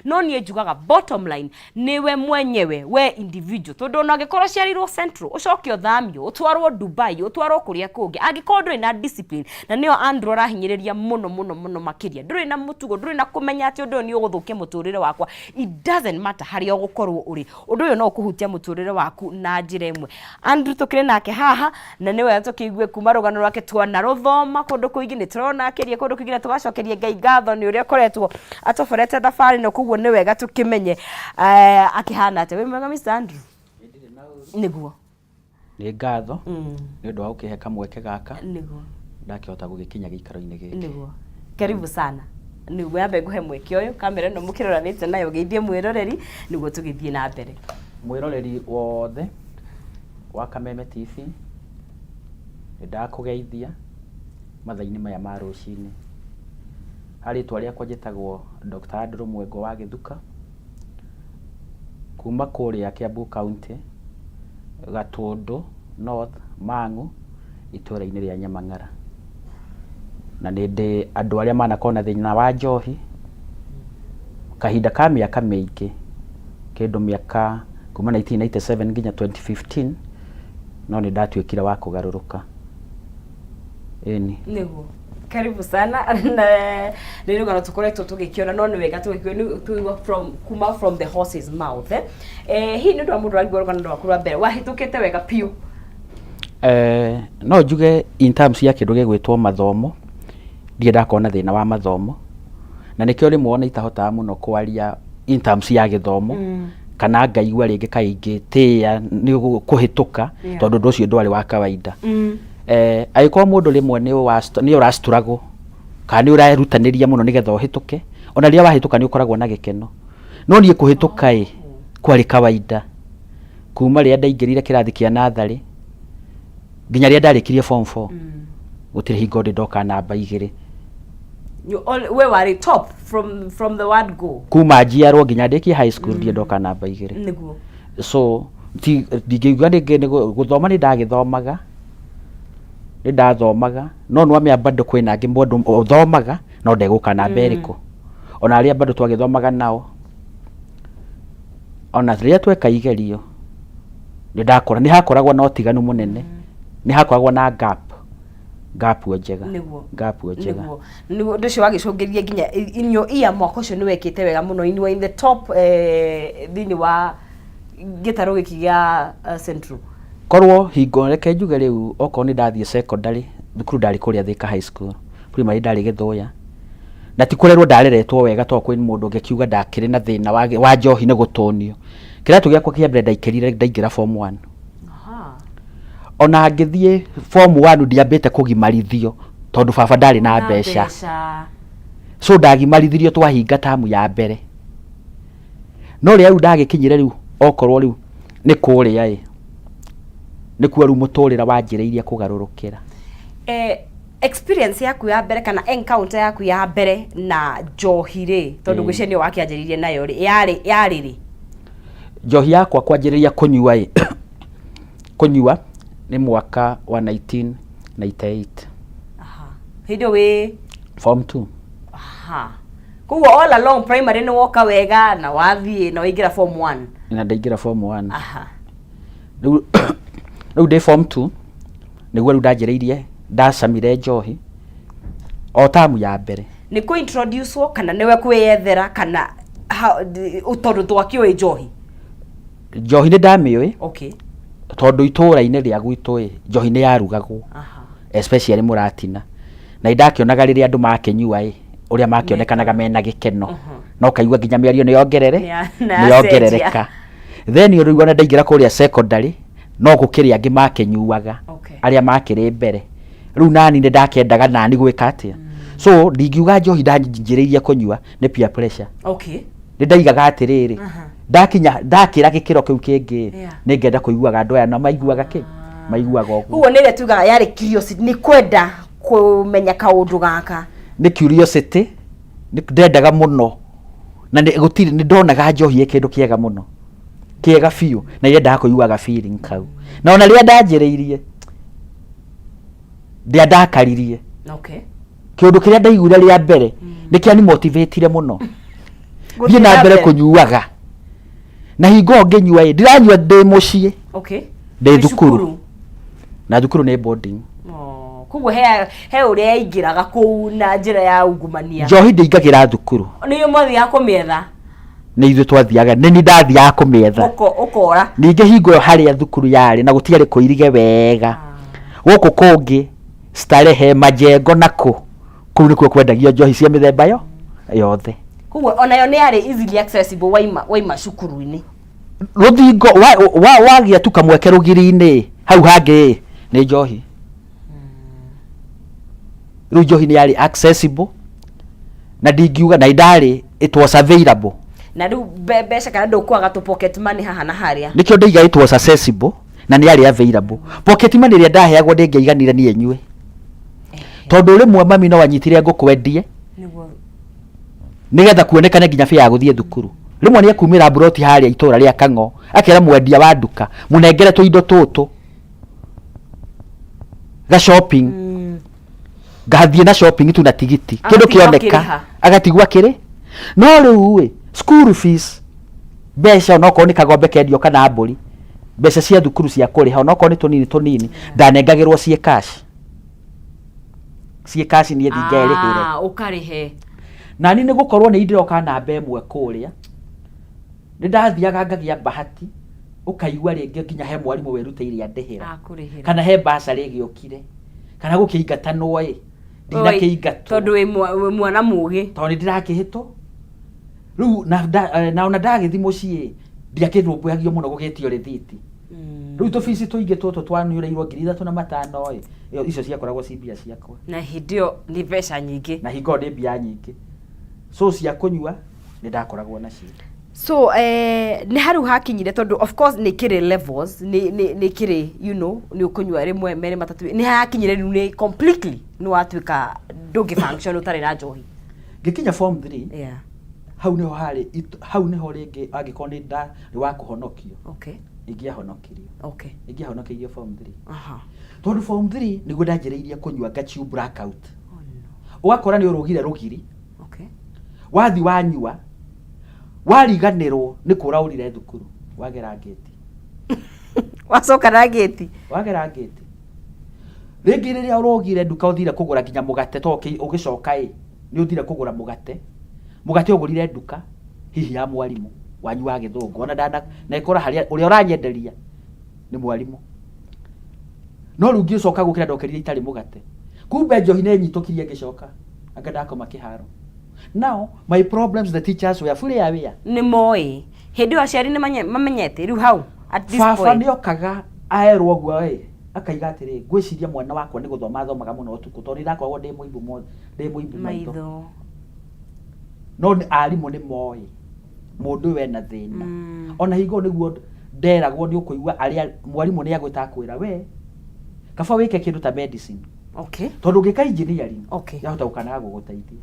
No niĩ njugaga bottom line nĩwe mwenyewe, we individual, tondũ ona ũngĩkorwo ũciarĩirwo Central, ũcoke ũthamio ũtwarwo Dubai, ũtwarwo kũrĩa kũngĩ, angĩkorwo ndũrĩ na discipline, na nĩyo Andrew arahinyĩrĩria mũno mũno mũno makĩria, ndũrĩ na mũtugo, ndũrĩ na kũmenya atĩ ũndũ ũyũ nĩ ũgũthũkia mũtũrĩre wakwa, it doesn't matter harĩa ũgũkorwo ũrĩ, ũndũ ũyũ no ũkũhutia mũtũrĩre waku na njĩra ĩmwe. Andrew tũkĩrĩ nake haha, na nĩ wega tũkĩigue kuma rũgano rwake, twanarũthoma kũndũ kũingĩ, nĩ tũrona akĩria kũndũ kũingĩ, na tũgacokeria Ngai ngatho nĩ ũrĩa ũkoretwo atoborete thabarĩ ĩno, koguo nĩ wega tũkĩmenye akĩhana atĩa. Wĩ mwega Mr. Andrew? Nĩguo. Nĩ ngatho nĩ ũndũ wa gũkĩhe kamweke gaka. Nĩguo. Ndakĩhota gũgĩkinya gĩikaro-inĩ gĩkĩ. Nĩguo. Karibu sana. Nĩguo yambe ngũhe mweke ũyũ, kamera ĩno mũkĩroranĩte nayo, geithie mwĩroreri nĩguo tũgĩthiĩ na mbere. Mwĩroreri wothe wa Kameme TV, nĩ ndakũgeithia mathaa-inĩ maya ma rũcinĩ. Ha rĩtwa rĩakwa njĩtagwo Dr. Andrew Mwengwa wa Gĩthuka, kuma kũrĩa Kiambu County, Gatũndũ North, Mang'u, itũra-inĩ rĩa Nyamang'ara. Na nĩ ndĩ andũ arĩa manakorwo na thĩna wa njohi, kahinda ka mĩaka mĩingĩ, kĩndũ mĩaka kuma 1997 nginya 2015, no nĩ ndatuĩkire wa kũgarũrũka. Ĩni. Nĩguo. Karibu sana. Na nĩ rũgano tũkoretwo tũgĩkĩona, no nĩ wega tũgĩkĩigua from kuma from the horse's mouth. Hihi nĩ ũndũ wa mũndũ ũraigua rũgano rwaku rwa mbere, wahĩtũkĩte wega biũ? No njuge in terms ya kĩndũ gĩgwĩtwo mathomo, ndirĩ ndakorwo na thĩna wa mathomo, na nĩkĩo rĩmwe ona itahotaga mũno kwaria in terms ya gĩthomo, kana ngaigua rĩngĩ kaĩ ingĩtĩĩa nĩ kũhĩtũka, tondũ ũndũ ũcio ndwarĩ wa kawaida. Angĩkorwo mũndũ rĩmwe nĩ ũra struggle kana nĩ ũrerutanĩria mũno nĩgetha ũhĩtũke, ona rĩrĩa wahĩtũka nĩ ũkoragwo na gĩkeno. No niĩ kũhĩtũka ĩ, kwarĩ kawaida. Kuma rĩrĩa ndaingĩrire kĩrathi kĩa natharĩ nginya rĩrĩa ndarĩkirie form 4, gũtirĩ hingo ndĩ ndoka namba 2. We warĩ top from the word go. Kuma njiarwo nginya ndĩkie high school, ndirĩ ndoka namba 2. So ti ndingĩuga rĩngĩ nĩ gũthoma, nĩ ndagĩthomaga, nĩ ndathomaga, no nĩwamenya bado kwĩna angĩ mũndũ ũthomaga no ndegũka namba ĩrĩkũ. Ona arĩa bado twagĩthomaga nao, ona rĩrĩa tweka igerio, nĩ ndakora nĩ hakoragwo na ũtiganu mũnene, nĩ hakoragwo na gap njega. Gap njega. Nĩguo ũndũ ũcio wagĩcũngĩrĩria nginya in your year, mwaka ũcio nĩ wekĩte wega mũno, you were in the top thĩinĩ wa gĩtarũ gĩkĩ gĩa Central. Korwo hingo, reke njuge rĩu, okorwo nĩ ndathiĩ secondary, thukuru ndarĩ kũrĩa Thika High School, primary ndarĩ Gĩthũya, na ti kũrerwo ndareretwo wega, tondũ kwĩ mũndũ ũngĩkiuga ndakĩrĩ na thĩna wa njohi nĩ gũtũnio. Kĩratũ gĩakwa kĩa mbere ndaikĩrire ndaingĩra form 1. Ona ngĩthiĩ form 1 ndiambĩte kũgimarithio, tondũ baba ndarĩ na mbeca. So ndagimarithirio twahinga tamu ya mbere. No rĩrĩa rĩu ndagĩkinyire rĩu, okorwo rĩu nĩ kũrĩa ĩ, nĩkuo rĩu mũtũrĩre wanjĩrĩirie kũgarũrũkĩra. Experience yaku ya mbere kana encounter yaku ya mbere na njohi rĩ, tondũ ngwĩciria nĩyo wakĩanjĩrĩirie nayo rĩ, yarĩ rĩ? Njohi yakwa kwanjĩrĩria kũnyua ĩ, kũnyua nĩ mwaka wa 1998. Hĩndĩ ĩyo wĩ Form 2. Koguo all along primary nĩ woka wega na wathiĩ na waingĩra form 1. Na ndaingĩra form 1. Rĩu ndĩ form 2 nĩguo rĩu ndanjĩrĩirie, ndacamire njohi o tamu ya mbere. Nĩ kũ introduce kana nĩwe kwĩyethera, kana tondũ twakĩũĩ njohi? Njohi nĩ ndamĩũĩ. Tondũ itũũra-inĩ rĩa gwitũ ĩ, njohi nĩ yarugagwo. Especially mũratina. Na nĩndakĩonaga rĩrĩa andũ makĩnyua ĩ, ũrĩa makĩonekanaga mena gĩkeno. Na ũkaigua nginya mĩario nĩ yongerere, nĩ yongerereka. Then rĩu ona ndaingĩra kũrĩa secondary, no gũkĩrĩ angĩ makĩnyuaga, arĩa makĩrĩ mbere. Rĩu nani nĩ ndakĩendaga nani gwĩka atĩa. So ndingiuga njohi ndanjĩrĩirie kũnyua nĩ peer pressure. Nĩ ndaigaga atĩrĩrĩ, ndakinya ndakĩra gĩkĩro kĩu kĩngĩ, nĩ ngenda kũiguaga andũ aya na maiguaga kĩ, maiguaga ũguo. Koguo nĩ ĩrĩa tugaga yarĩ curiosity, nĩ kwenda kũmenya kaũndũ gaka. Nĩ curiosity, nĩ ndendaga mũno, na nĩ gũtirĩ, nĩ ndonaga njohi ĩ kĩndũ kĩega mũno, kĩega biũ, na nyendaga kũiguaga feeling kau. Na ona rĩrĩa ndanjĩrĩirie, ndiandakaririe. Kĩũndũ kĩrĩa ndaiguire rĩa mbere nĩ kĩani motivatire mũno. Thiĩ Gũthiĩ na na mbere mbere. kũnyuaga na hingo ĩyo ngĩnyua ĩ ndiranyua ndĩ mũciĩ Okay. ndĩ Wĩ thukuru na thukuru nĩ boarding. Oh, koguo he he ũrĩa yaingĩraga kũu na njĩra ya ungumania. Njohi ndĩingagĩra thukuru. Nĩ mwathiaga kũmĩetha? Nĩ ithuĩ twathiaga, nĩ niĩ ndathiaga kũmĩetha. Ũkora. Ningĩ hingo ĩyo harĩa thukuru yarĩ na gũtiarĩ kũirige wega, gũkũ kũngĩ Starehe, Majengo na kũ, kũu nĩkuo kwendagio njohi cia mĩthemba yo yothe. Koguo onayo nĩ yarĩ easily accessible waima cukuru-inĩ. Rũthingo wagĩa tu kamweke rũgiri-inĩ hau hangĩ nĩ njohi. Rĩu njohi nĩ yarĩ accessible na ndingiuga na ndarĩ, it was available. Na rĩu mbeca kana ndũkwaga tũ pocket money haha na harĩa. Nĩkĩo ndaiga it was accessible na nĩ yarĩ available. Pocket money ĩrĩa ndaheagwo ndĩngĩaiganire niĩ nyue, tondũ rĩmwe mami no anyitire ngũkũ endie Nĩguo nĩgetha kuonekane nginya bĩa ya gũthiĩ thukuru. Rĩmwe nĩ ekumĩra mburoti harĩa itũra rĩa Kang'o akera mwendia wa nduka mũnengere tũindo tũtũ ga shopping, ngathiĩ na shopping tu na tigiti kĩndũ Agatigwo kĩoneka akĩrĩha. Agatigwo akĩrĩ no rĩu ĩ school fees mbeca onokorwo nĩ kagombe kendio kana mbũri, mbeca cia thukuru cia kũrĩha onokorwo nĩ tũnini tũnini ndanengagĩrwo ciĩ cash, ciĩ cash niĩ thiĩ ngerĩhĩre. Ah, ũkarĩhe. Nani nĩ gũkorwo nĩ ndĩroka namba ĩmwe kũrĩa nĩ ndathiaga ngagĩa bahati ũkaigua rĩngĩ nginya he mwarimũ werutĩire andĩhĩra. Akũrĩhĩra. Kana he basarĩ ĩgĩũkire kana gũkĩingatanwo ĩ ndinakĩingatwo. Tondũ wĩ mwana mũgĩ. Tondũ nĩ ndĩrakĩhĩtwo rĩu na ona ndagĩthiĩ mũciĩ ndiakĩrũmbũyagio mũno gũgĩtio rĩthiti. Rĩu tũbici tũingĩ tũtũ twanyũrĩirwo 3500 ĩ ĩyo icio ciakoragwo ci mbia ciakwa. Na hĩndĩ ĩyo nĩ mbeca nyingĩ. Na hingo ĩyo nĩ mbia nyingĩ, so cia kũnyua nĩ ndakoragwo nacio. So nĩ harau hakinyire tondũ of course nĩ kĩrĩ levels, nĩ kĩrĩ nĩ ũkũnyua rĩmwe merĩ matatũ, nĩ hakinyire rĩu nĩ completely nĩ watuĩka ndũngĩ function ũtarĩ na njohi. Ngĩkinya form 3, hau nĩho harĩ hau nĩho rĩngĩ angĩkorwo nĩ ndarĩ wa kũhonokio, ingĩahonokirio. Ingĩahonokeirio form 3. Tondũ form 3 nĩguo ndanjĩrĩirie kũnyua ngachiu blackout. Oh, no. Ũgakora nĩ ũrũgire rũgiri. Wathi wanyua wariganĩrwo nĩ kũra ũrire thukuru wagera ngĩti. Wacoka na ngĩti. Wagera ngĩti. Rĩngĩ rĩrĩa ũrũgire nduka ũthire kũgũra nginya mũgate to ũgĩcoka ĩ nĩ ũthire kũgũra mũgate. Mũgate ũgũrire nduka hihi ya mwarimũ wanyu wa gĩthũngũ ona ndana nekora harĩa ũrĩa ũranyenderia nĩ mwarimũ. No rĩu ngĩcoka gũkĩra ndokerire itarĩ mũgate. Kumbe njohi nĩ nyitũkirie ngĩcoka anga ndakoma kĩharo. Now my problems, the teachers were fully aware. Nĩ moĩ. Hĩndĩ ĩyo aciari nĩ mamenyete rĩu hau at this Baba point. nĩ okaga aerwo ũguo ĩ akaiga atĩrĩ, ngwĩciria mwana wakwa nĩ gũthoma athomaga mũno ũtukũ tondũ nĩ ndakoragwo ndĩ mũimbu ndĩ mũimbu maitho. Maitho. No arimũ nĩ moĩ mũndũ ũyũ ena thĩna. Ona hingo nĩguo nderagwo nĩ ũkũigua arĩa mwarimũ nĩ agwĩta akwĩra we kaba wĩke kĩndũ ta medicine. Tondũ ũngĩka engineering, yahota gũkanaga gũgũteithia.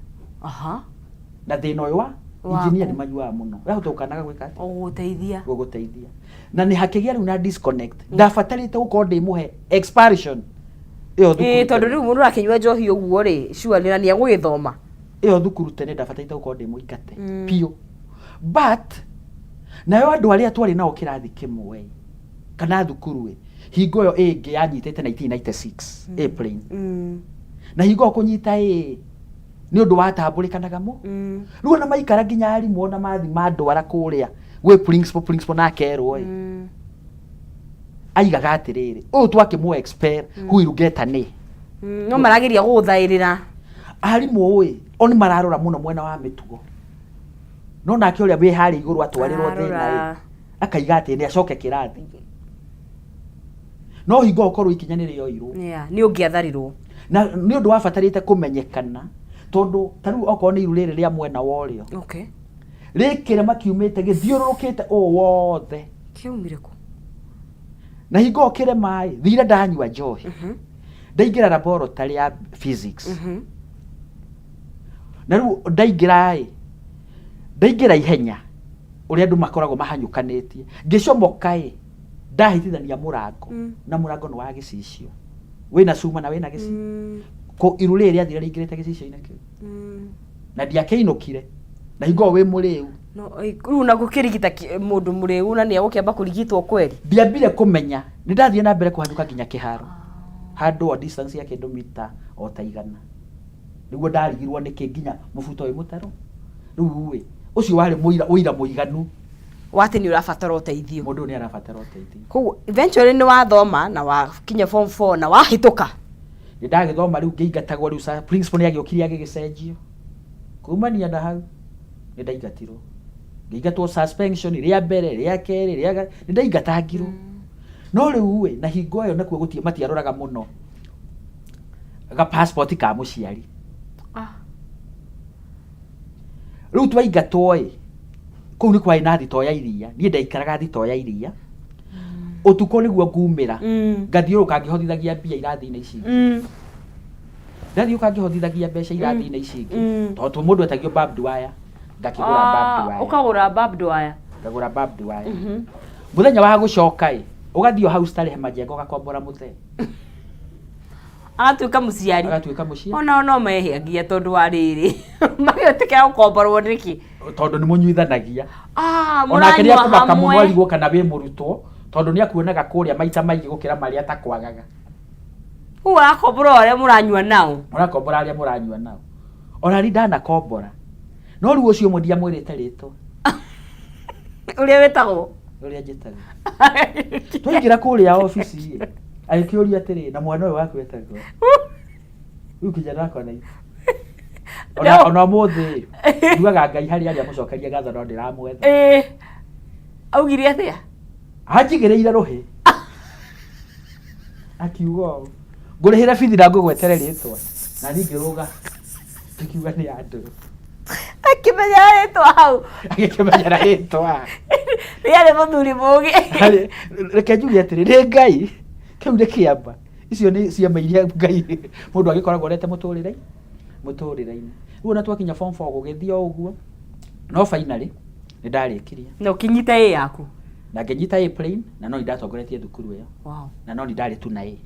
Na thĩna ũyũ wa Waku. engineer nĩ manyuaga mũno. Yahota gũkanaga gwĩka atĩa? Gũgũteithia. Gũgũteithia. Na nĩ hakĩgĩa rĩu na disconnect. Ndabatarĩte gũkorwo ndĩ mũhe expansion. Ĩyo thukuru Tondũ tene. rĩu mũndũ akĩnyua njohi ũguo rĩ, surely na nĩ egũgĩthoma. Ĩyo thukuru tene ndabatarĩte gũkorwo ndĩ mũingate. Biũ. But nayo andũ arĩa twarĩ nao kĩrathi kĩmwe kana thukuru ĩ, hingo ĩyo ĩngĩ yanyitĩte 1996 airplane. Na hingo ĩyo kũnyita ĩ nĩ ũndũ watambũrĩkanaga mũ. Rĩu ona maikara nginya arimũ ona mathi mandwara kũrĩa gwĩ principal, principal nake erwo ĩ. Aigaga atĩrĩrĩ, ũyũ twakĩmũ expel, who will get an A? No marageria gũgũthaĩrĩra. Arimũ ĩ, o nĩ mararora mũno mwena wa mĩtugo. No nake ũrĩa wĩ harĩa igũrũ atwarĩrwo thĩna ĩ, Ararora. akaiga atĩ nĩ acoke kĩrathi. No hingo ũkorwo ikinya nĩ rĩoirwo. Yeah, nĩ ũngĩatharirwo. Na nĩ ũndũ wabatarĩte kũmenyekana tondũ ta rĩu okorwo nĩ iru rĩrĩ rĩa mwena wa ũrĩo. Rĩkĩre makiumĩte gĩthiũrũrũkĩte ũũ wothe. Kĩaumire kũ? Na hingo kĩrema ĩ, thire ndanyua njohi. Ndaingĩra laboratory ya physics. Na rĩu ndaingĩra ĩ, ndaingĩra ihenya ũrĩa andũ makoragwo mahanyũkanĩtie. Ngĩcomoka ĩ, ndahĩtithania mũrango. Na mũrango nĩ wa gĩcicio. Wĩna cuma na wĩna gĩcicio. Kũ iru rĩrĩ rĩathire rĩingĩrĩte gĩcicio-inĩ kĩu. Na ndiakĩinũkire. Na hingo ĩyo wĩ mũrĩu. No rĩu na gũkĩrigita mũndũ mũrĩu na nĩ egũkĩamba kũrigitwo kweri? Ndiambire kũmenya, nĩ ndathire na mbere kũhanyũka nginya kĩharo, handũ o distance ya kĩndũ mita o ta 100, nĩguo ndarigirwo nĩkĩ nginya mũbuto wĩ mũtaro. Rĩu ĩ, ũcio warĩ mũira, ũira mũiganu wa atĩ nĩ ũrabatara ũteithio. Mũndũ ũyũ nĩ arabatara ũteithio. Koguo eventually nĩ wathoma na wakinya form 4 na wahĩtũka. Nĩ ndagĩthoma rĩu ngĩingatagwo rĩu principal nĩ agĩũkire agĩgĩcenjio. Kumania na hau nĩ ndaingatirwo. Ngĩingatwo suspension rĩa mbere, rĩa kerĩ, rĩa nĩ ndaingatangirwo. No rĩu ĩ, na hingo ĩyo nakuo gũtirĩ matiaroraga mũno ga passport ka mũciari. Rĩu twaingatwo ĩ, kũu nĩ kwarĩ na thitoo ya iria, niĩ ndaikaraga thitoo ya iria. Ũtukũ nĩguo ngumĩra, ngathiũrũrũka ngĩhotithagia mbia irathi-inĩ ici ingĩ. Ndathiũrũrũka ngĩhotithagia mbeca irathi-inĩ ici ingĩ. Tondũ mũndũ etagio barbed wire, ngakĩgũra barbed wire. Ũkagũra barbed wire. Ngagũra barbed wire. Mũthenya wa gũcoka ĩ, ũgathiĩ o hau Starehe Majengo ũgakombora mũthee. Agatuĩka mũciari. Agatuĩka mũciari. Onao no mehiagia tondũ wa rĩrĩ. Magĩtĩkĩra gũkomborwo nĩkĩ? Tondũ nĩ mũnyuithanagia. Ah, Onake nĩ mũranyua akũmaka mũno hamwe. arigwo kana wĩ mũrutwo, tondũ nĩ akuonaga kũrĩa maita maingĩ gũkĩra marĩa atakwagaga. Ũguo ũrakombora o arĩa mũranyua nao. Ũrakombora arĩa mũranyua nao. Ona niĩ ndanakombora. No rĩu ũcio ũmwe ndiamwĩrĩte rĩtwa. Ũrĩa wĩtagwo? Ũrĩa njĩtagwo. Twaingĩra kũrĩa obici ĩ, agĩkĩũria atĩrĩ, na mwana ũyũ waku etagwo? Rĩu kijana wakwa na ona ona ũmũthĩ njugaga Ngai harĩa arĩ amũcokerie ngatho no ndĩramwetha. Ĩĩ. Augire atĩa? Anjigĩrĩire rũhĩ. Akiuga ũũ, ngũrĩhĩre bithi na ngũgwetere rĩtwa. Na niĩ ngĩrũga ngĩkiuga nĩ Andrew. Akĩmenya rĩtwa hau. Agĩkĩmenyera rĩtwa. Rĩarĩ mũthuri mũgĩ. Reke njuge atĩrĩ, nĩ Ngai, kĩu nĩ kĩama. Icio nĩ ciama iria Ngai mũndũ agĩkoragwo arete mũtũrĩre mũtũrĩre-inĩ. Rĩu ona twakinya form 4 gũgĩthiĩ o ũguo, no finally nĩ ndarĩkirie. Na ũkĩnyita A yaku. Na ngĩnyita A plain, na no ndatongoretie thukuru ĩyo. Wow. Na no ndarĩ tu na A.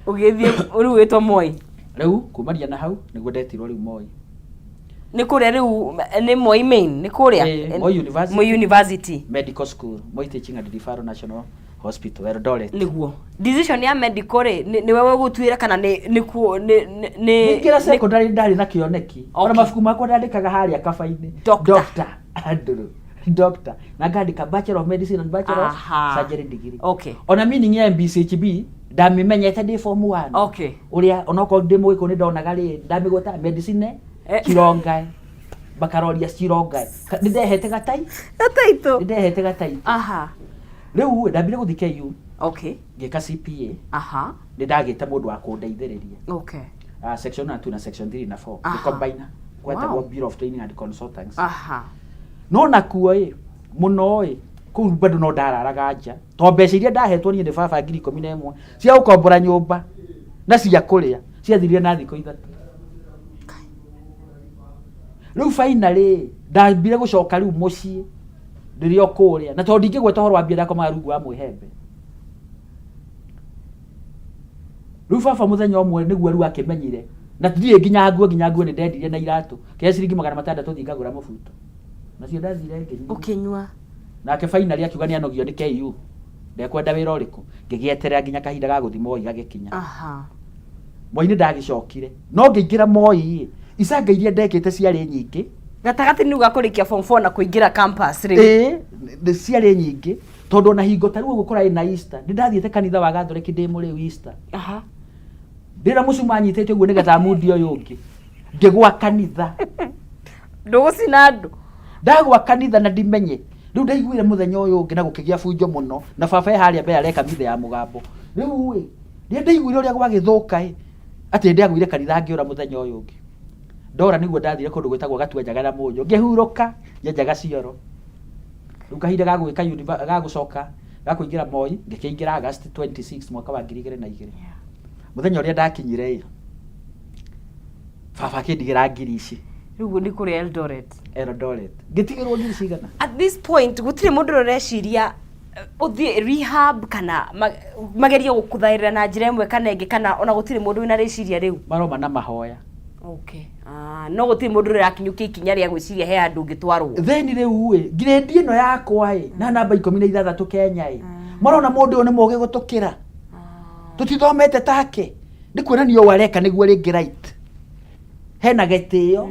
Ũgĩthiĩ rĩu wĩtwo Moi. Rĩu kumania na hau nĩguo ndetirwo rĩu Moi. Nĩ kũrĩa rĩu nĩ Moi main, nĩ kũrĩa? Ĩĩ, Moi University. Moi University. Medical School, Moi Teaching and Referral National Hospital, Eldoret. Nĩguo. Decision ya medical rĩ, nĩwe ũgũtuĩra kana nĩ nĩ kuo nĩ nĩ Ningĩra secondary ndarĩ na kĩoneki. Ona mabuku makwa ndandĩkaga harĩa kaba-inĩ. Doctor. Doctor Andrew. Doctor. Na ngandĩka Bachelor of Medicine and Bachelor of Surgery degree. Ona meaning ya MBCHB ndamĩmenyete ndĩ form 1. Ũrĩa onokorwo ndĩ mũgĩkũyũ nĩ ndonaga rĩ, ndamĩgwetaga medicine Chirongae. Baccalaureate Chirongae. Nĩ ndehete gatai. Gataitũ. Nĩ ndehete gataitũ. Rĩu ndambire gũthiĩ KU. Ngĩka CPA. Nĩ ndagĩte mũndũ wa kũndeithĩrĩria. Section 1 2 na section 3 na 4. Ngĩcombine. Gwetagwo Bureau of Training and Consultants. No nakuo ĩ, mũno ĩ, kũu bado no ndararaga nja. To mbeca iria ndahetwo niĩ nĩ baba 11,000 cia gũkombora nyũmba na cia kũrĩa ciathirire na thikũ 3. Rĩu finally ndambire gũcoka rĩu mũciĩ ndĩrĩ o kũrĩa, na tondũ ndingĩgweta ũhoro wa mbia ndakomaga rungu wa mwĩhembe. Rĩu baba mũthenya ũmwe nĩguo rĩu akĩmenyire, na ndirĩ nginya nguo, nginya nguo nĩ ndendirie na iratũ, kĩhe ciringi 600 thiĩ ngagũra mũbuto. Nacio ndathire ngĩnyua. Ũkĩnyua. Nake finally akiuga nĩ anogio nĩ KU, ndekwenda wĩra ũrĩkũ, ngĩgĩeterera nginya kahinda ga gũthiĩ Moi gagĩkinya. Moi nĩ ndagĩcokire, no ngĩingĩra Moi ĩ, icanga iria ndekĩte ciarĩ nyingĩ. Gatagatĩ nĩ uga kũrĩkia form 4 na kũingĩra campus rĩu. Ĩĩ, nĩ ciarĩ nyingĩ, tondũ ona hingo ta rĩu ũguo kũrarĩ na Easter, nĩ ndathiĩte kanitha wa Gathoreki ndĩ mũrĩu Easter. Ndĩra mũcuma anyitĩte ũguo nĩgetha amundi ũyũ ũngĩ. Ngĩgwa kanitha. Ndũgũcina andũ. Ndagwa kanitha na ndimenye. Rĩu ndaiguire mũthenya ũyũ ũngĩ na gũkĩgĩa bunjo mũno, na baba e harĩa mbere areka mithe ya mũgambo. Rĩu ĩ, rĩrĩa ndaiguire ũrĩa gwagĩthũka ĩ, atĩ ndagũire kanitha ngĩũra mũthenya ũyũ ũngĩ. Ndora nĩguo ndathire kũndũ gwĩtagwo Gatua Njaga na Mũnyũ, ngĩhurũka, ngĩenjaga cioro. Rĩu kahinda ga gwĩka ga gũcoka, ga kũingĩra Moi, ngĩkĩingĩra August 26 mwaka wa 2002. Mũthenya ũrĩa ndakinyire ĩ, baba akĩndigĩra ngiri ici. Rĩu nĩ kũrĩa Eldoret. Eldoret. Ngĩtigĩrwo ngiri cigana? At this point, gũtirĩ mũndũ ũreciria ũthiĩ rehab kana magerie gũkũthaĩrĩra na njĩra ĩmwe kana ĩngĩ, kana ona gũtirĩ mũndũ wĩna rĩciria rĩu. Maroma na mahoya. Okay. No gũtirĩ mũndũ ũrakinyũkia ikinya rĩa gwĩciria he handũ ũngĩtwarwo. Then rĩu ĩ grade ĩno yakwa ĩ na namba 16 Kenya ĩ, marona mũndũ ũyũ nĩ mũgĩ gũtũkĩra, tũtithomete take, nĩ kuonania ũũ areka nĩguo rĩngĩ right, hena gĩtĩo.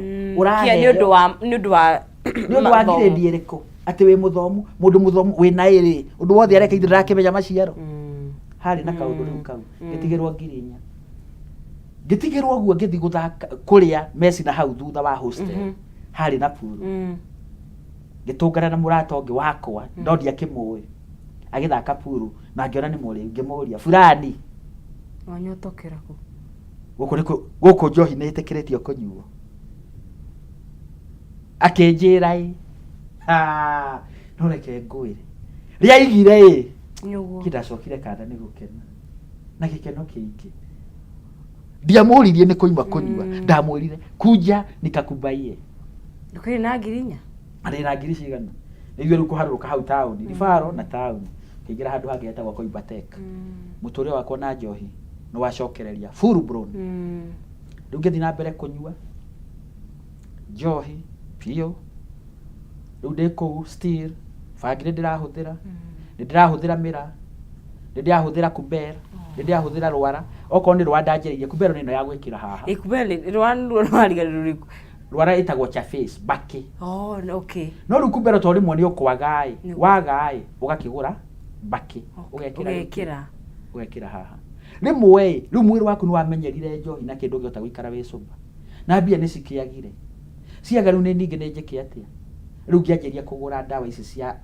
Kia nĩ ũndũ ũraheo wa nĩ ũndũ wa nĩ ũndũ wa mathomo. grade ĩrĩkũ atĩ wĩ mũthomu, mũndũ mũthomu wĩna ĩrĩ ũndũ wothe areka ithuĩ ndĩrakĩmenya maciaro. Harĩ na kaũndũ rĩu kau ngĩtigĩrwo 4,000, ngĩtigĩrwo ũguo, ngĩthiĩ gũthaka kũrĩa meci na hau thutha wa hostel. Harĩ na pool. Ngĩtũngana na mũrata ũngĩ wakwa, no ndiakĩmũĩ, agĩthaka pool na ngĩona nĩ mũrĩu, ngĩmũria, fulani, Wanyotokera kũ? Gũkũ nĩ gũkũ njohi nĩ ĩtĩkĩrĩtio kũnyuo? Akĩnjĩra ĩ. Ha, no reke ngwĩre rĩaigire ĩ. Nĩguo. Kĩndacokire kanda nĩ gũkena na gĩkeno kĩingĩ, ndiamũririe nĩ kũima kũnyua. Ndamwĩrire kuja nikakubaie. Ndũkĩrĩ na 4,000? Arĩ na ngiri cigana nĩguo rĩu kũharũrũka hau taũni ribaro na taũni kĩingĩra handũ hangĩ hetagwo Koibatek. Mũtũrĩre wakwa na njohi nĩ wacokereria full blown. Rĩu ngĩthiĩ na mbere kũnyua njohi biũ. Rĩu ndĩ kũu still bangi nĩ ndĩrahũthĩra, nĩ ndĩrahũthĩra mĩra, nĩ ndĩrahũthĩra kuber, nĩ ndĩrahũthĩra rwara. Okorwo nĩ rwara ndanjĩrĩirie kuber nĩ ĩno ya gwĩkĩra haha. Ĩkumbe nĩ rwa rwariga rũrĩkũ? Rwara ĩtagwo chaface mbakĩ. Oh, okay. No rĩu kumbero to rĩmwe nĩ ũkwaga ĩ. Waga ĩ, ũgakĩgũra mbakĩ, ũgekĩra. Ũgekĩra. Ũgekĩra haha rĩmwe ĩ. Rĩu mwĩrĩ waku nĩ wamenyerire njohi na kĩndũ ũngĩhota gũikara wĩ sober, na mbia nĩ cikĩagire, ciaga. Rĩu nĩ ningĩ nĩ njĩke atĩa? Rĩu ngĩanjĩria kũgũra ndawa ici cia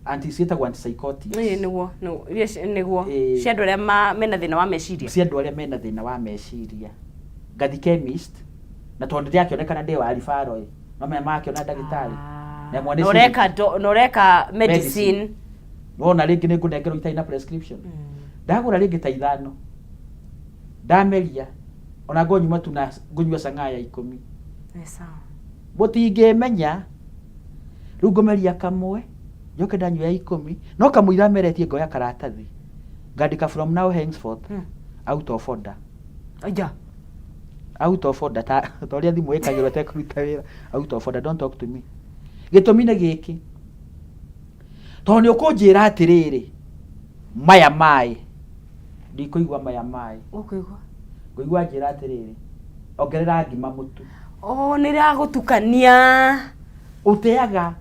anti, ciĩtagwo antipsychotics. Ĩĩ, nĩguo iria nĩguo cia andũ arĩa mena thĩna wa meciria. Cia andũ arĩa mena thĩna wa meciria. Ngathi chemist, na tondũ ndĩrakĩonekana ndĩ wa ribaro ĩ, no menya magakĩona ndagĩtarĩ na ĩmwe nĩ Na ũreka na ũreka medicine. Wona rĩngĩ nĩ ngũnengerwo itarĩ na prescription. Ndagũra rĩngĩ ta ithano, ndameria, ona ngonyuma tu na ngũnyua cang'aa ya 10. Nĩ sawa. Mũtingĩmenya. Rĩu ngũmeria kamwe, njoke ndanyua ya 10, no kamũira meretie ngoya karatathi ngandĩka, "From now henceforth, out of order." Aja. Out of order, ta ũrĩa thimũ ĩkagĩrwo ĩtekũruta wĩra, out of order, don't talk to me. Gĩtũmi nĩ gĩkĩ, tondũ nĩ ũkũnjĩra atĩrĩrĩ, maya maĩ ndikũigua, maya maĩ. Ũkũigua. Ngũigua njĩra atĩrĩrĩ, ongerera ngima mũtu. Oh, nĩ rĩragũtukania. Ũteaga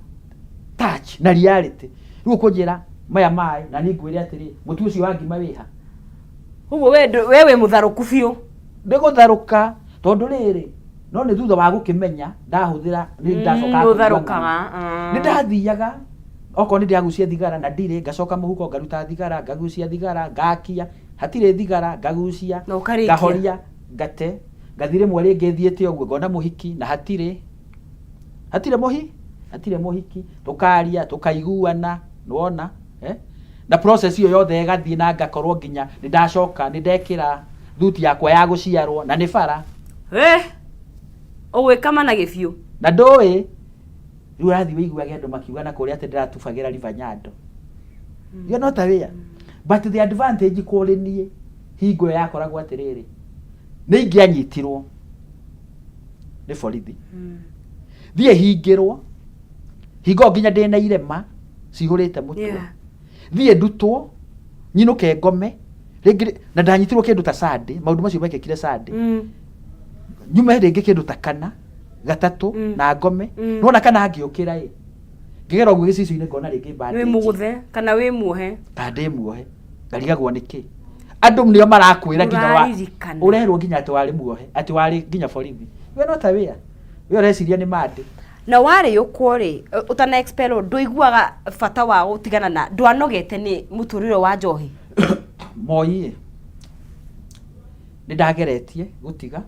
touch na reality. Rĩu ũkũnjĩra maya maĩ na niĩ ngwĩre atĩrĩ, mũtu ũcio wa ngima wĩha? Ũguo we we wĩ mũtharũku biũ. Nĩ gũtharũka, tondũ rĩrĩ, no nĩ thutha wa gũkĩmenya ndahũthĩra nĩ ndacoka kũigua. Ũtharũkaga. Nĩ ndathiaga, okorwo nĩ ndĩragucia thigara na ndirĩ, ngacoka mũhuko ngaruta thigara, ngagucia thigara, ngakia, hatirĩ thigara, ngagucia. Na ũkarĩkia. Ngahoria, ngate, ngathi rĩmwe rĩngĩ thiĩte ũguo ngona mũhiki na hatirĩ, hatirĩ mũhi hatirĩ mũhiki, tũkaria, tũkaiguana, nĩwona, eh? Na process ĩyo yothe ĩgathiĩ na ngakorwo nginya nĩ ndacoka nĩ ndekĩra thuti yakwa ya gũciarwo na nĩ bara. We ũgwĩkama na gĩbiũ. Na ndũĩ rĩu ũrathiĩ wĩiguage andũ makiuga na kũrĩa atĩ ndĩratubagĩra River Nyando. You are not aware, but the advantage kũrĩ niĩ hingo ĩyo yakoragwo atĩrĩrĩ, nĩ ingĩanyitirwo nĩ borithi, thiĩ hingĩrwo hingo ĩyo nginya ndĩna irema cihũrĩte mũtwe, thiĩ ndutwo nyinũke ngome rĩngĩ, na ndanyitirwo kĩndũ ta Sunday, maũndũ macio mekĩkire Sunday, nyume rĩngĩ kĩndũ ta kana gatatũ na ngome. Nona kana ngĩũkĩra ĩ, ngĩgera ũguo gĩcicio-inĩ ngona rĩngĩ wĩ bandage. Mũgũthe kana wĩ muohe. Ta ndĩ muohe, ngarigagwo nĩkĩ andũ nĩo marakwĩra nginya wa Ũraririkana. ũrerwo nginya atĩ warĩ muohe, atĩ warĩ nginya borithi. We no ta wĩa we ũreciria nĩ mandĩ. Na warĩ ũkwo rĩ, ũtana expel ndũiguaga bata wa gũtigana na ndwanogete nĩ mũtũrĩre wa njohi? Moi ĩ, nĩ ndageretie gũtiga.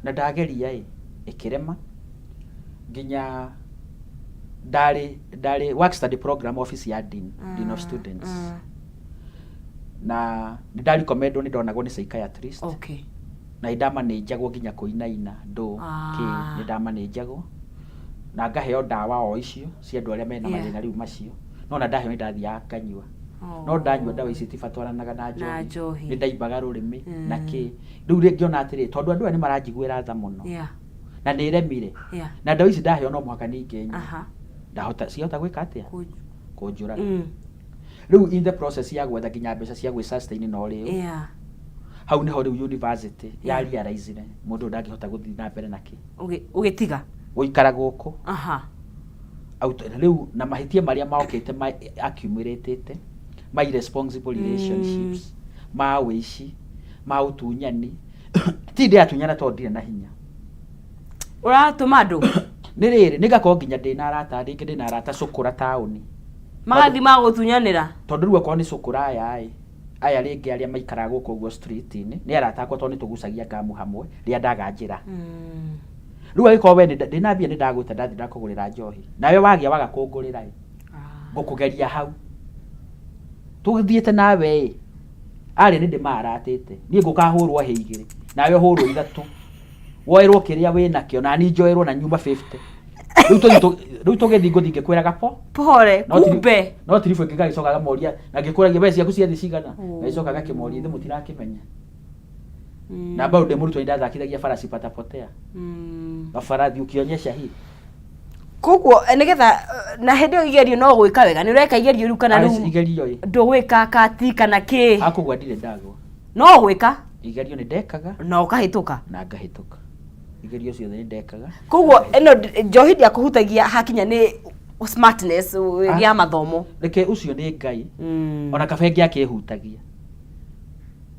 Na ndageria ĩ, ĩkĩrema, nginya ndarĩ work study program office ya dean of students, na nĩ ndarecommendwo, nĩ ndonagwo nĩ psychiatrist. Na nĩ ndamanĩnjagwo nginya kũinaina ndũ kĩ. Nĩ ndamanĩnjagwo na ngaheo ndawa o icio cia andũ arĩa mena mathĩna rĩu macio, no na ndaheo nĩ ndathiaga nganyua, no ndanyua ndawa ici itibatwaranaga na Na njohi. Njohi. Nĩ ndaimbaga rũrĩmĩ na kĩ. Rĩu ngĩona atĩrĩ, tondũ andũ aya nĩ maranjiguĩra tha mũno, Na nĩ ĩremire. Na ndawa ici ndaheo no mũhaka ningĩ nyue. Ndahota ciahota gwĩka atĩa? Kũnjũraga. Rĩu in the process ya gwetha nginya mbeca cia gwĩ sustain na ũrĩu, hau nĩho rĩu university ya realize mũndũ ũyũ ndangĩhota gũthiĩ na mbere na kĩ. Ũgĩtiga gũikara gũkũ. Rĩu na mahĩtia marĩa mokĩte ma accumulated, ma irresponsible relationships, ma ũici, ma ũtunyani. Ti ndĩratunyana tondũ ndirĩ na hinya. Ũratũma andũ? Nĩ rĩrĩ, nĩ ngakorwo nginya ndĩna arata, rĩngĩ ndĩna arata cũkũra taũni. Magathiĩ magũtunyanĩra? Tondũ rĩu okorwo nĩ cũkũra aya ĩ, aya rĩngĩ arĩa maikaraga gũkũ ũguo street-inĩ, nĩ arata akwa tondũ nĩ tũgucagia ngamu hamwe rĩrĩa ndaga njĩra. Rĩu angĩkorwo we ndĩna mbia nĩ ndagwĩta ndathiĩ ndakũgũrĩra njohi, nawe wagĩa waga kũngũrĩra ĩ, ngũkũgeria hau. Tũthiĩte nawe ĩ, arĩa nĩ ndĩmaratĩte, niĩ ngũkahũrwo hĩ igĩrĩ, nawe ũhũrwo ithatũ. Woerwo kĩrĩa wĩnakĩo, nani njoerwo na nyuma 50. Rĩu rĩu tũgĩthiĩ ngũthiĩ ngĩkwĩraga po. Pole, kumbe. No tiribũ ĩngĩ gagĩcoka gamoria, na ngĩkũragia we ciaku ciathiĩ cigana? Gagĩcoka gakĩmoria ithe mũtirakĩmenya. Na bado ndĩ mũrutwo nĩndathakithagia farasi patapotea. Mabarathi ukionyesha hii. Koguo nĩgetha na hĩndĩ ĩyo igerio no gwĩka wega, nĩ ũreka igerio rĩu kana rĩu igerio ĩ. Ndũgwĩka kati kana kĩ? Hakũgwa ndirĩ ndagwa. No gwĩka? Igerio nĩ ndekaga. Na ũkahĩtũka? Na ngahĩtũka. Igerio ciothe nĩ ndekaga. Koguo ĩno njohi ndĩakũhutagia hakinya nĩ smartness ya mathomo. Reke ũcio nĩ Ngai. Ona kaba ĩngĩ akĩhutagia.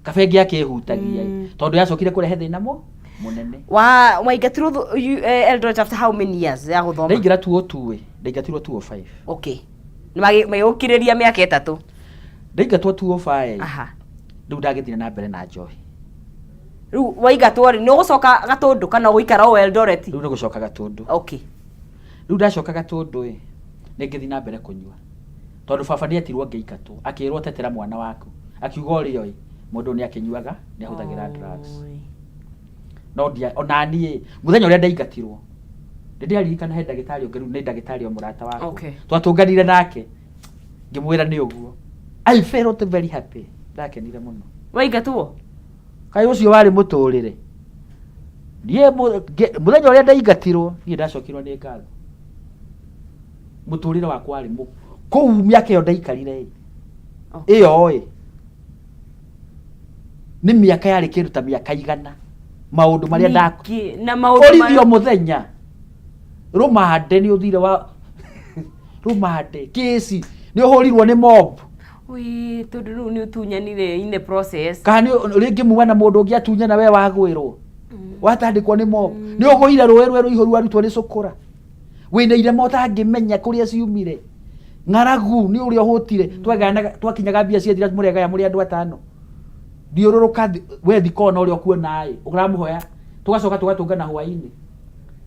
Kaba ĩngĩ akĩhutagia. Tondũ yacokire kũrehe thĩna mũnene. Wa waingatirwo Eldoret after how many years ya gũthoma? Ndaingĩra 202 ĩ, ndaingatirwo 205. Okay. Nĩ magĩgũkirĩria mĩaka ĩtatũ. Ndaingatwo 205. Rĩu ndagĩthire na mbere na njohi. Rĩu waingatwo rĩ, nĩ ũgũcoka Gatũndũ kana ũgũikara o Eldoret? Rĩu nĩ gũcoka Gatũndũ. Okay. Rĩu ndacoka Gatũndũ ĩ, nĩ ngĩthiĩ na mbere kũnyua. Tondũ baba nĩ etirwo ngĩingatwo, akĩrwo tetera mwana waku. Akiuga ũrĩa ĩ, mũndũ nĩ akĩnyuaga, nĩ ahũthagĩra drugs. No ndia, ona niĩ, mũthenya ũrĩa ndaingatirwo, nĩ ndĩraririkana he ndagĩtarĩ ũngĩ rĩu nĩ ndagĩtarĩ o mũrata wakwa. Twatũnganire nake, ngĩmwĩra nĩ ũguo. I felt very happy. Ndakenire mũno. Waingatwo? Kaĩ ũcio warĩ mũtũrĩre. Niĩ mũthenya ũrĩa ndaingatirwo, niĩ ndacokirwo nĩ ngatho. Mũtũrĩre wakwa warĩ kũu mĩaka ĩyo ndaikarire ĩ. Ĩyo ĩ. Nĩ mĩaka yarĩ kĩndũ ta mĩaka 100. Maũndũ marĩa Ningĩ, na maũndũ Ũrithio mũthenya. Rũmande nĩ ũthire wa rũmande kĩci nĩ ũhũrirwo nĩ mob. Ui, tondũ rĩu nĩ ũtunyanire in the process. Kana nĩ rĩngĩ muma na mũndũ ũngĩ atunyana we wagwĩrwo. Watandĩkwo nĩ mob. Nĩ ũgũire rũĩ rũĩ rũihũru warutwo nĩ cũkũra. Wĩna irema ũtangĩmenya kũrĩa ciumire. Ng'aragu nĩ ũrĩa ũhũtire. Twagayanaga, twakinyaga mbia ciathira mũregaya mũrĩ andũ atano. Thiũrũrũka we thikona ũrĩa ũkuona ĩ, ũramũhoya. Tũgacoka tũgatũngana hwainĩ.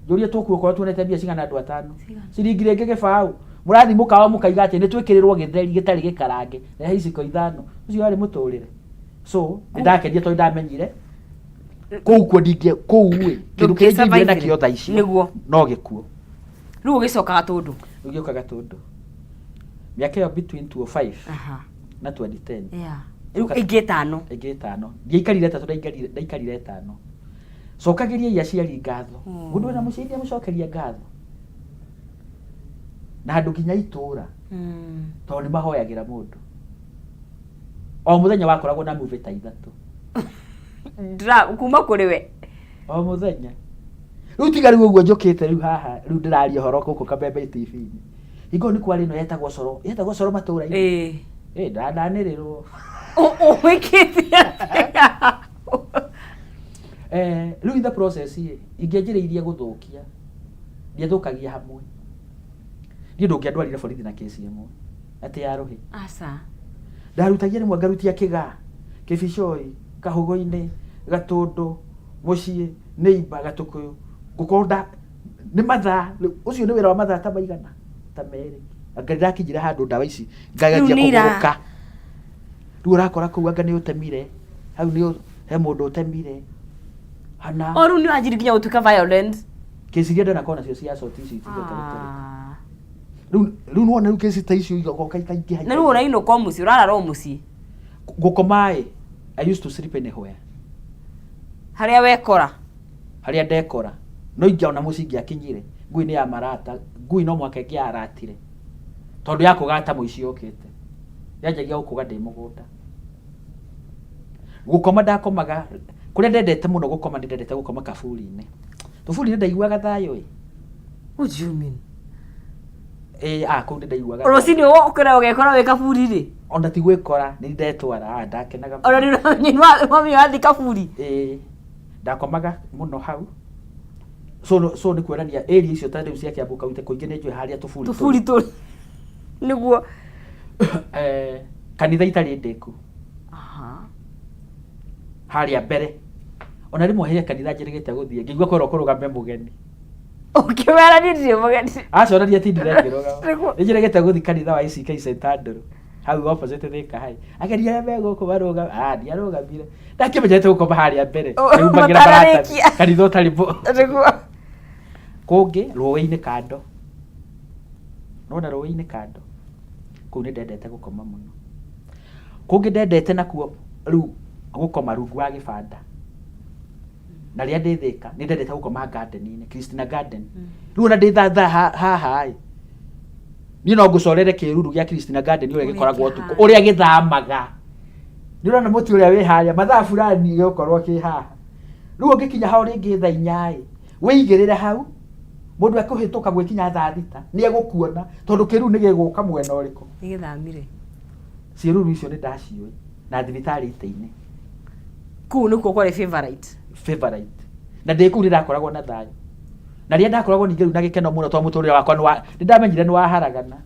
Njũrie tũkuokorwo tuonete mbia cigana andũ atano. Ciringi rĩngĩ gĩbaũ. Mũrathiĩ mũkawa mũkaiga atĩ nĩ twĩkĩrĩrwo gĩtheri gĩtarĩ gĩkarange. Rehe iciko ithano. Ũcio warĩ mũtũrĩre. So, nĩ ndakenire tondũ ndamenyire kũu kuo ndingĩ kũu ĩ kĩndũ kĩrĩa ingĩiguire nakĩo thaa icio Nĩguo. no gĩkuũ. Rĩu ũgĩcoka Gatũndũ. Rĩu ngĩũka Gatũndũ. Mĩaka ĩyo between 205 na 2010. Rĩu ĩngĩ ĩtano. Ĩngĩ ĩtano. Ndiaikarire ĩtatũ ndaikarire ĩtano. Cokagĩriai aciari ngatho. Mũndũ wĩna mũciari nĩamũcokeria ngatho. Na andũ nginya itũra. Tondũ nĩ mahoyagĩra mũndũ. O mũthenya wakoragwo na movie ta ithatũ. Kuma kũrĩ we. O mũthenya. Rĩu tiga rĩu ũguo njũkĩte rĩu haha rĩu ndĩraria ũhoro gũkũ Kameme TV-inĩ. Hingo ĩyo nĩ kwarĩ ĩno yetagwo coro, yetagwo coro matũra-inĩ. Ĩĩ ndananĩrĩrwo. Wĩkĩte atĩa? Rĩu in the process ĩ, ingĩanjĩrĩirie gũthũkia, ndiathũkagia hamwe. Niĩ ndũngĩandwarire borithi na kesi ĩmwe atĩ ya rũhĩ. Aca. Ndarutagia rĩmwe ngarutia kĩgaa, kĩbicoi, kahũgũ-inĩ, gatũndũ, mũciĩ, neighbor, gatũkũyũ. Ngũkorwo nda nĩ mathaa, ũcio nĩ wĩra wa mathaa ta maigana? Ta merĩ. Anga nĩndakinyire handũ ndawa ici ngageria Rĩu nĩ ira- kũgũrũka. Rĩu ũrakora kũu anga nĩ ũtemire, hau nĩ he mũndũ ũtemire. Hana. O rĩu nĩ wanjirie nginya gũtuĩka violent. Kesi iria ndanakorwo nacio cia assault ici itingĩtarĩka. Rĩu rĩu nĩwona rĩu kesi ta icio igoka ikaingĩha. Na rĩu ũrainũka o mũciĩ, ũrarara o mũciĩ. Gũkoma ĩ, I used to sleep anywhere. Harĩa wekora. Harĩa ndekora. No ingĩona mũciĩ ingĩakinyire, ngui nĩ ya marata, ngui no mũhaka ĩngĩaratire. Tondũ yakũgaga ta mũici ũkĩte. Yanjagia gũkũga ndĩ mũgũnda. Gũkoma ndakomaga, kũrĩa ndendete mũno gũkoma nĩ ndendete gũkoma kaburi-inĩ. Tũburi-inĩ ndaiguaga thayũ ĩ. What do you mean? Ĩ, ah, kũu nĩ ndaiguaga thayũ. Rũcinĩ ũkĩra ũgekora wĩ kaburi-rĩ. Ona ti gwĩkora, nĩ ndetwara, ah, ndakenaga Ona nĩ mami wathiĩ kaburi. Ĩ, ndakomaga mũno hau. So, so nĩ kuonania area icio ta rĩu cia Kiambu County kũingĩ nĩ njũĩ harĩa tũburi tũrĩ. Tũburi tũrĩ. Nĩguo. Eh, kanitha itarĩ ndĩku. Aha. Harĩa mbere. Ona rĩmwe he kanitha njĩrĩgĩte gũthiĩ, ngĩigua kwerwo kũrũgame mũgeni. Ũkĩmera niĩ ndirĩ mũgeni. Aca ona ndiatindire ngĩrũgama. Nĩguo. Nĩ njĩrĩgĩte gũthiĩ kanitha wa ACK St Andrew. Hau opposite Thika High. Ageni arĩa me gũkũ marũgame. Ah, ndiarũgamire. Ndakĩmenyete gũkoma harĩa mbere. Oh, Nĩhumbagĩra maratathi. matararĩkia. Kanitha ũtarĩ mũ. Nĩguo. Kũngĩ rũĩ-inĩ kando. Nĩwona rũĩ-inĩ kando? Kũu nĩ ndendete gũkoma mũno. Kũngĩ ndendete nakuo rĩu gũkoma rungu wa gĩbanda. Na rĩrĩa ndĩ Thĩka nĩ ndendete gũkoma garden-inĩ, Christina Garden. Rĩu ona ndĩ thaa haha ĩ, niĩ no ngũcorere kĩruru gĩa Christina Garden ũrĩa Ũrĩa gĩkoragwo ũtukũ, kĩhana. ũrĩa gĩthamaga. Nĩ ũrona mũtĩ ũrĩa wĩ harĩa, mathaa fulani gĩgũkorwo kĩ haha. Rĩu ũngĩkinya hau rĩngĩ thaa inya ĩ, wĩigĩrĩre hau, mũndũ ekũhĩtũka gwĩkinya thaa thita, nĩ egũkuona, tondũ kĩruru nĩ gĩgũka mwena ũrĩkũ. Nĩ gĩthamire. Ciĩruru icio nĩ ndaciũĩ, na thibitarĩ itĩ-inĩ. Kũu nĩkuo kwarĩ favorite. Favorite. Na ndĩ kũu nĩ ndakoragwo na thayũ. Na rĩrĩa ndakoragwo ningĩ rĩu na gĩkeno mũno tondũ mũtũrĩre wakwa nĩ wa, nĩ ndamenyire nĩ waharagana.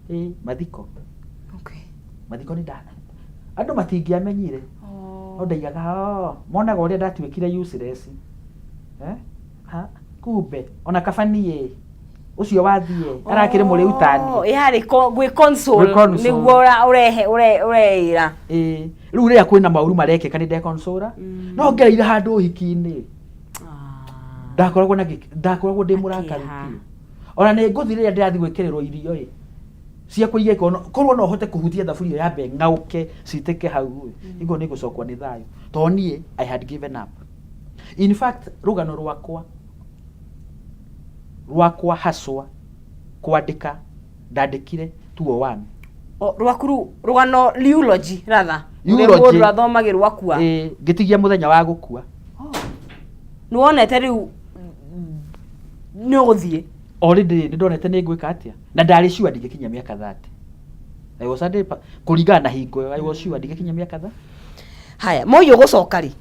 Ĩ, mathiko. Okay. Mathiko nĩ nda, andũ matingĩamenyire. Oh. No ndaigaga, oh, monaga ũrĩa ndatuĩkire useless. Eh? Ha, kumbe, ona kaba niĩ, ũcio wathiĩ, arakĩrĩ mũrĩu ta niĩ. Oh, yarĩ gwĩ console, Gwĩ console. nĩguo ũrehe ũreĩra. Ĩĩ, rĩu rĩrĩa kwĩna maũru marekĩka nĩ ndeconsole. No ngereire handũ ũhiki-inĩ. Ndakoragwo na ndakoragwo ndĩ mũrakaru biũ. Ona nĩ ngũthiĩ rĩrĩa ndĩrathiĩ gwĩkĩrĩrwo irio ĩ, ciakwa igĩkorwo no, korwo no hote kũhutia thaburia ĩyo yambe ng'aũke citĩke hau ĩ, nĩguo nĩ ngũcokwo nĩ thayũ. Tondũ niĩ I had given up. In fact, rũgano rwakwa rwakwa haswa kwandĩka ndandĩkire 201. O, rwaku rũu rũgano eulogy rather. Ũrĩa Eulogy. mũndũ athomagĩrwo akua. Ĩĩ, ngĩtigia mũthenya wa gũkua. Nĩ wonete rĩu nĩ ũgũthiĩ. Already nĩ ndonete nĩ ngwĩka atĩa. Na ndarĩ sure ndingĩkinyia mĩaka 30. I was hundred kũringana na hingo ĩyo, I was sure ndingĩkinyia mĩaka 30. Haya, Moi ũgũcoka rĩ?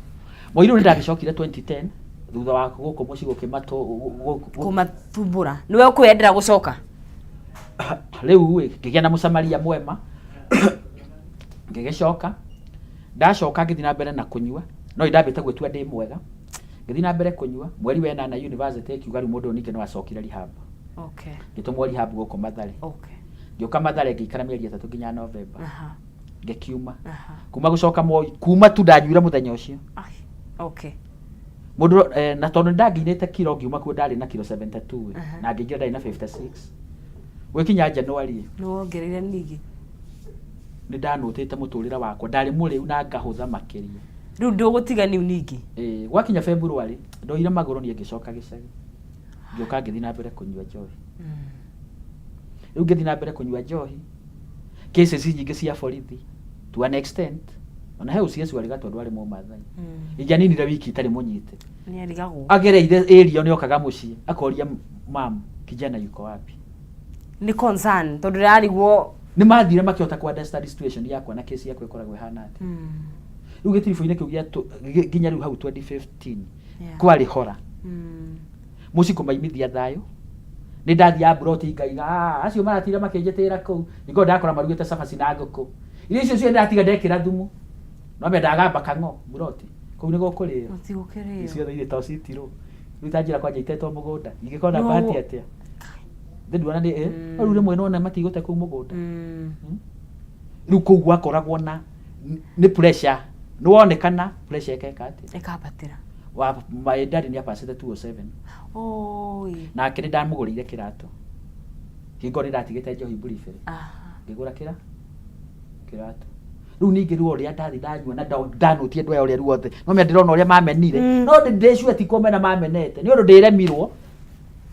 Moi rĩu nĩ ndagĩcokire 2010 thutha wa gũkũ mũciĩ gũkĩmatũ Kũmathumbũra. Nĩwe ũkwĩyendera gũcoka? Rĩu ĩ, ngĩgĩa na mũsamaria mwema, ngĩgĩcoka. Ndacoka ngĩthiĩ na mbere na kũnyua, no nĩndambĩte gwĩtua ndĩ mwega. Ngĩthiĩ na mbere kũnyua, mweri wa ĩnana university ĩkiuga rĩu mũndũ ũyũ ningĩ no acokire rehab. Okay. Ngĩtũmwo rehab gũkũ Mathare. Okay. Ngĩũka Mathare ngĩikara mĩeri ĩtatũ nginya November. Aha. Ngĩkiuma. Aha. Kuma gũcoka Moi, kuma tu ndanyuire mũthenya ũcio. Ai. Okay. Mũndũ na tondũ nĩndanginĩte kiro ngiuma kuo ndarĩ na kiro 72 Aha. na ngĩingĩra ndarĩ na 56. Gwĩkinya January Nĩ wongereire ningĩ. Nĩ ndanũtĩte mũtũrĩre wakwa, ndarĩ mũrĩu na ngahũtha makĩria. Rĩu ndũgũtiga niu ningĩ? Ĩĩ, gwakinya February, ndoire magũrũ niĩ ngĩcoka gĩcagi. Ngĩũka ngĩthiĩ na mbere kũnyua njohi. Rĩu ngĩthiĩ na mbere kũnyua njohi, cases nyingĩ cia borithi, to an extent, ona he OCS warĩ Gatũndũ arĩ Mũmathai. Ingĩaninire wiki itarĩ mũnyite. Nĩ arigagwo. Agereire area nĩ okaga mũciĩ, akoria mam, kijana yuko wapi? Nĩ concern, tondũ ndĩrarigwo. Nĩ mathire makĩhota kũ understand situation yakwa na case yakwa ĩkoragwo ĩhana atĩa. Rĩu gĩtiribũ-inĩ kĩu gĩa nginya rĩu hau 2015 kwarĩ hora. Mũciĩ kũmaimithia thayũ. Nĩ ndathiaga mburoti ngaiga, ah, acio maratira makĩnjĩtĩra kũu. Ningĩ ndakora marugĩte cabaci na ngũkũ. Irio icio ciothe ndatiga ndekĩra thumu. No mendaga kang'o mburoti. Kũu nĩ gũkũrĩo. Gũtigũkĩrĩo. Icio ciothe irĩ to citirũ. Rĩu ta njĩra kwanja itetwo mũgũnda. Ingĩkorwo na No. bahati atĩa? Thĩ nduona nĩ no rĩu rĩmwe nĩwona matigũte kũu mũgũnda. Rĩu kũu gwakoragwo na nĩ pressure. Nĩ wonekana pressure ĩkeka atĩa? Ĩkambatĩra. Wa my daddy nĩ apacĩte 207. Oi. Nake nĩ ndamũgũrĩire kĩratũ. Hingo nĩ ndatigĩte njohi briefly. Aha. Ngĩgũra kĩratũ. Rĩu ningĩ ruo rũrĩa ndathi ndanyua na ndanũtie andũ aya ũrĩa ruothe no menya ndĩrona ũrĩa mamenire, no ndĩcue ti kũmena mamenete nĩ ũndũ ndĩremirwo.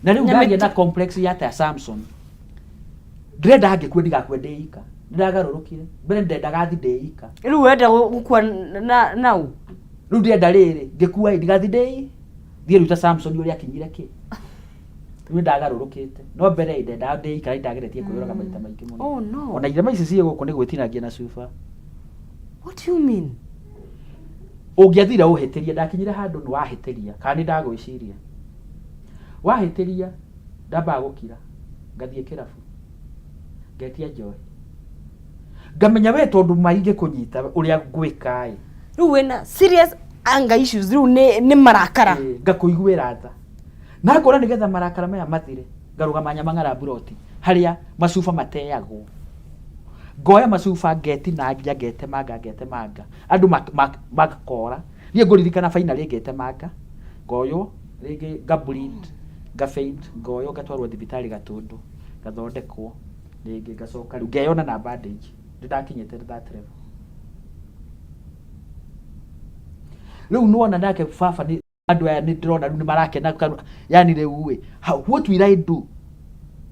Na rĩu Na ndagĩa na complex ya ta Samson, ndĩrenda ngĩkue ndigakue ndĩ ika. Nĩndagarũrũkire, mbere ndendaga thi ndĩ ika. Rĩu wenda gũkua na nau? Rĩu ndĩrenda rĩrĩ, ngĩkua ĩ ndigathi ndĩ thiĩ rĩu ta Samson ũrĩa akinyire kĩ. Rĩu nĩndagarũrũkĩte, no mbere ĩ ndendaga ndĩ ika, na nĩndageretie kwĩyũraga maita maingĩ mũno. Oh no. Ona irema ici ciĩ gũkũ nĩ gwĩtinangia na cuba. What do you mean? Ũngĩathire ũhĩtĩrie, ndakinyire handũ nĩ wahĩtĩria kana nĩ ndagwĩciria wahĩtĩria, ndambaga gũkira, ngathiĩ kĩrabu, ngetia njohi, ngamenya we tondũ maingĩkũnyita ũrĩa ngwĩka ĩ. Rĩu wĩna serious anger issues, rĩu nĩ marakara. Ĩ, ngakũiguĩra tha na ngona nĩgetha marakara maya mathire, ngarũgama Nyamang'ara mburoti harĩa macuba mateagwo, ngoya macuba, ngetinangia, ngetemanga, ngetemanga, andũ makora. Niĩ ngũririkana finally ngetemanga, ngoywo rĩngĩ, nga bleed, nga faint, ngoywo, ngatwarwo thibitarĩ Gatũndũ, ngathondekwo rĩngĩ, ngacoka rĩu ngeyona na bandage. Nĩ ndakinyĩte that level. Rĩu nĩwona nake baba nĩ andũ aya nĩ ndĩrona rĩu nĩ marakena, yani rĩu ĩ, what will I do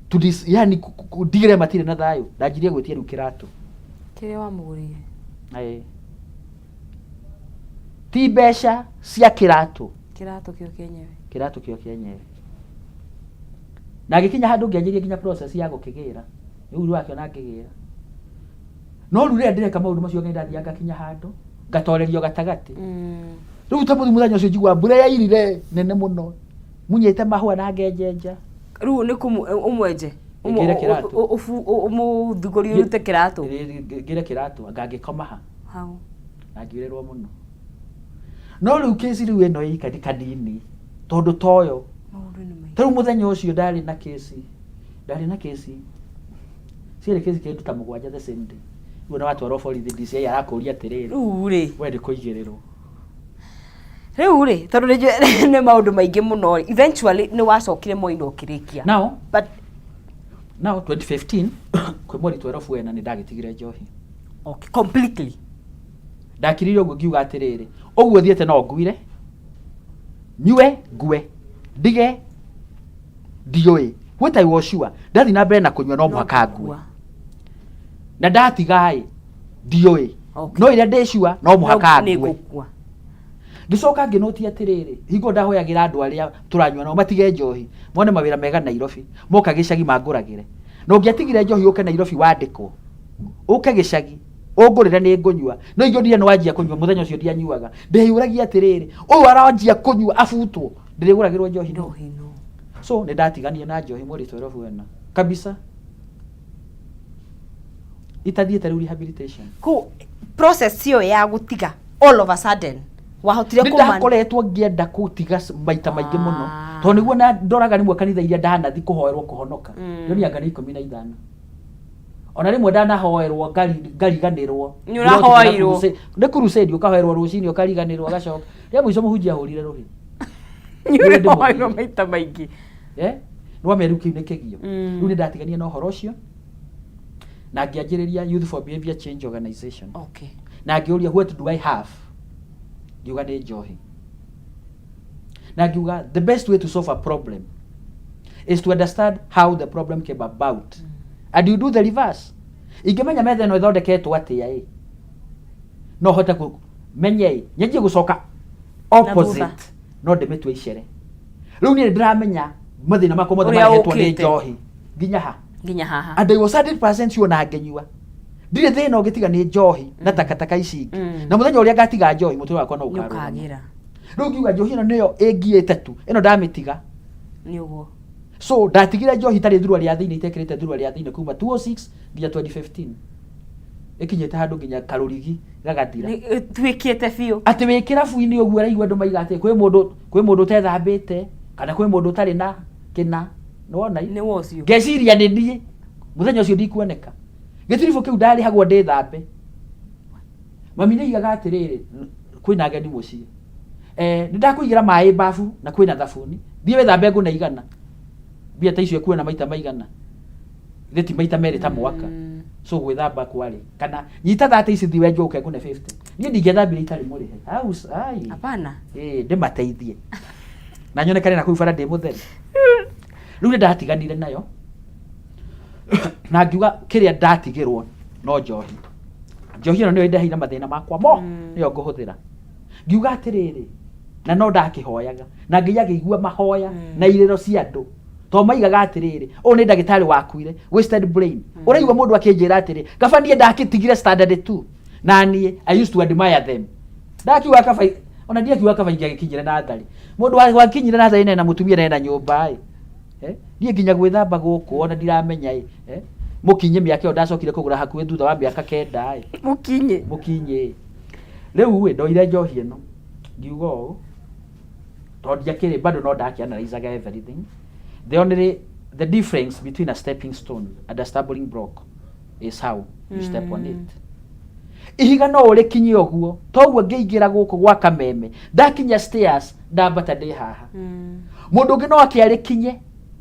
to this, yani ndigĩre matirĩ na thayũ. Ndanjirie gwĩtia rĩu kĩratũ. Kĩrĩa wamũgũrĩire? Ĩĩ. Ti mbeca cia kĩratũ. Kĩratũ kĩo kĩenyewe. Kĩratũ kĩo kĩenyewe. Na ngĩkinya handũ ngĩanjĩria nginya process ya gũkĩgĩra. Rĩu wakĩona ngĩgĩra, no rĩu rĩrĩa ndĩreka maũndũ macio, nĩ ndathiaga ngakinya handũ ngatorerio gatagatĩ. Rĩu ta mũthenya ũcio njigua mbura yairire nene mũno, munyĩte mahũa na ngenjenja. Rĩu nĩ ũmwenje? Ngĩre kĩratũ. Ũmũthugũrie ũrute kĩratũ? Ngĩre kĩratũ, anga ngĩkoma ha hau. Na ngiurĩrwo mũno. No rĩu kĩci rĩu ĩno ĩika nĩ kanini tondũ toyo. Maũndũ nĩ maingĩ. Ta rĩu mũthenya ũcio ndarĩ na kĩci, ndarĩ na kĩci ciarĩ kĩci kĩndũ ta 7 the same day. Rĩu ona watwarwo borithi, DCI arakũria atĩrĩrĩ, Rĩu rĩ, we nĩ kũigĩrĩrwo. Rĩu rĩ, tondũ nĩ njũĩ nĩ maũndũ maingĩ mũno rĩ, eventually nĩ wacokire Moi na ũkĩrĩkia. Now But now 2015 kwĩ mweri 12 wena nĩ ndagĩtigire njohi. Okay, completely? Ndakirire ũguo ngiuga atĩrĩrĩ, ũguo thiĩte no nguire, nyue ngue, ndige ndiũĩ. What I was sure, ndathiĩ na mbere na kũnyua no mũhaka ngue, gũkua. Na ndatiga ĩ ndiũĩ. No ĩrĩa ndĩ sure no mũhaka Nĩ ngue. gũkua. Ngĩcoka ngĩnũtia atĩrĩrĩ, hingo ndahoyagĩra andũ arĩa tũranyua nao matige njohi, mone mawĩra mega Nairobi, moka gĩcagi mangũragĩre. Na ũngĩatigire njohi ũke Nairobi wandĩkwo, ũke gĩcagi ũngũrĩre nĩ ngũnyua. No ingĩonire nĩ wanjia kũnyua, mũthenya ũcio ndianyuaga, ndeyũragia atĩrĩrĩ, ũyũ aranjia kũnyua abutwo, ndĩrĩgũragĩrwo njohi no? Njohi no. So nĩ ndatiganie na njohi mweri 12 wena kabisa, itathiĩte rĩu rehabilitation. Kũ process ĩyo ya gũtiga all of a sudden wahotire Nĩ kũman ndakoretwo ngĩenda gũtiga maita maingĩ mũno, tondũ nĩguo na ndoraga rĩmwe kanitha iria ndanathi kũhoerwo kũhonoka, ndĩronia anga nĩ 15. Ona rĩmwe ndanahoerwo ngariganĩrwo. Nĩ ũrahoeirwo? Nĩ crusade, ũkahoerwo rũcinĩ ũkariganĩrwo, ũgacoka rĩa mũico mũhunjia ahũrire rũhĩ. Nĩ ũrahoeirwo maita maingĩ. Eh, nĩwamenya rĩu kĩu nĩ kĩgio. Rĩu nĩ ndatigania na ũhoro ũcio na ngĩanjĩrĩria Youth for Behavior Change Organization. Na ngĩũria, "What do I have?" Ngiuga nĩ njohi, na ngiuga the best way to solve a problem is to understand how the problem came about, and you do the reverse. Ingĩmenya metha ĩno ĩthondeketwo atĩa ĩ, no hote kũ menye ĩ nyanjie gũcoka opposite, no ndĩmĩtue icere. Rĩu niĩ ndĩramenya mathĩna makwa mothe Ũrĩa marehetwo nĩ ũkĩte. njohi nginya ha? Nginya haha. And I was 100% sure na ngĩnyua ndirĩ thĩna ũngĩtiga nĩ njohi na takataka ici ingĩ. Na mũthenya ũrĩa ngatiga njohi, mũtwe wakwa no Nĩ ũkarũgama. ũkagĩra. Rĩu ngiuga njohi ĩno nĩyo ĩngiĩte tu, ĩno ndamĩtiga. Nĩ ũguo. So ndatigire njohi itarĩ thurua rĩa thĩinĩ, itekĩrĩte thurua rĩa thĩinĩ kuma 206 nginya 2015, ĩkinyĩte handũ nginya karũrigi gagathira. Nĩ ĩtuĩkĩte biũ. Atĩ wĩ kĩrabu-inĩ ũguo ũraigua andũ maiga atĩ kwĩ mũndũ ũtethambĩte kana kwĩ mũndũ ũtarĩ na kĩna, nĩwona Nĩ wa ũcio. Ngeciria nĩ niĩ mũthenya ũcio ndikuoneka gĩtiribũ kĩu ndarĩhagwo ndĩthambe. Mami nĩ aigaga atĩrĩrĩ, kwĩna ageni mũciĩ, nĩ ndakũigĩra maĩ bafu na kwĩna thabuni, thiĩ wĩthambe ngũna 100. Mbia ta icio ekuona maita maigana? Githĩ ti maita merĩ ta mwaka? So gwĩthamba kwarĩ kana nyita 30 ici, thiĩ wenjwo ũke ngũne 50. Niĩ ndingĩethambire itarĩ mũrĩhe. Au, ai. Hapana. Ĩĩ, ndĩmateithie na nyonekane na kũu bara ndĩ mũtheru. Rĩu nĩ ndatiganire nayo na ngiuga kĩrĩa ndatigĩrwo no njohi. Njohi ĩno nĩyo ĩndeheire mathĩna makwa mo, nĩyo ngũhũthĩra. Ngiuga atĩrĩrĩ, na no ndakĩhoyaga na Ngai agĩigua mahoya na irĩro cia andũ, tondũ maigaga atĩrĩrĩ, ũyũ nĩ ndagĩtarĩ wakuire, wasted brain. Ũraigua mũndũ akĩnjĩra atĩrĩ, kaba niĩ ndakĩtigire standard 2 na niĩ I used to admire them. Ndakiuga kaba ona ndiakiuga kaba ingĩagĩkinyire natharĩ. Mũndũ wakinyire natharĩ na mũtumia na ena nyũmba ĩ. Eh? Niĩ nginya gwĩthamba gũkũ ona ndiramenya ĩ. Eh? Mũkinye mĩaka ĩyo ndacokire kũgũra hakuhĩ thutha wa mĩaka 9 ĩ. Mũkinye. Mũkinye. Rĩu ĩ, ndoire njohi ĩno ngiuga ũũ, tondũ ndiakĩrĩ bado no ndakĩanalyzaga everything. The only the difference between a stepping stone and a stumbling block is how you step on it. Ihiga no ũrĩkinye ũguo toguo. Ngĩingĩra gũkũ gwa kameme, ndakinya stairs, ndambata, ndĩ haha. Mũndũ ũngĩ no akĩarĩkinye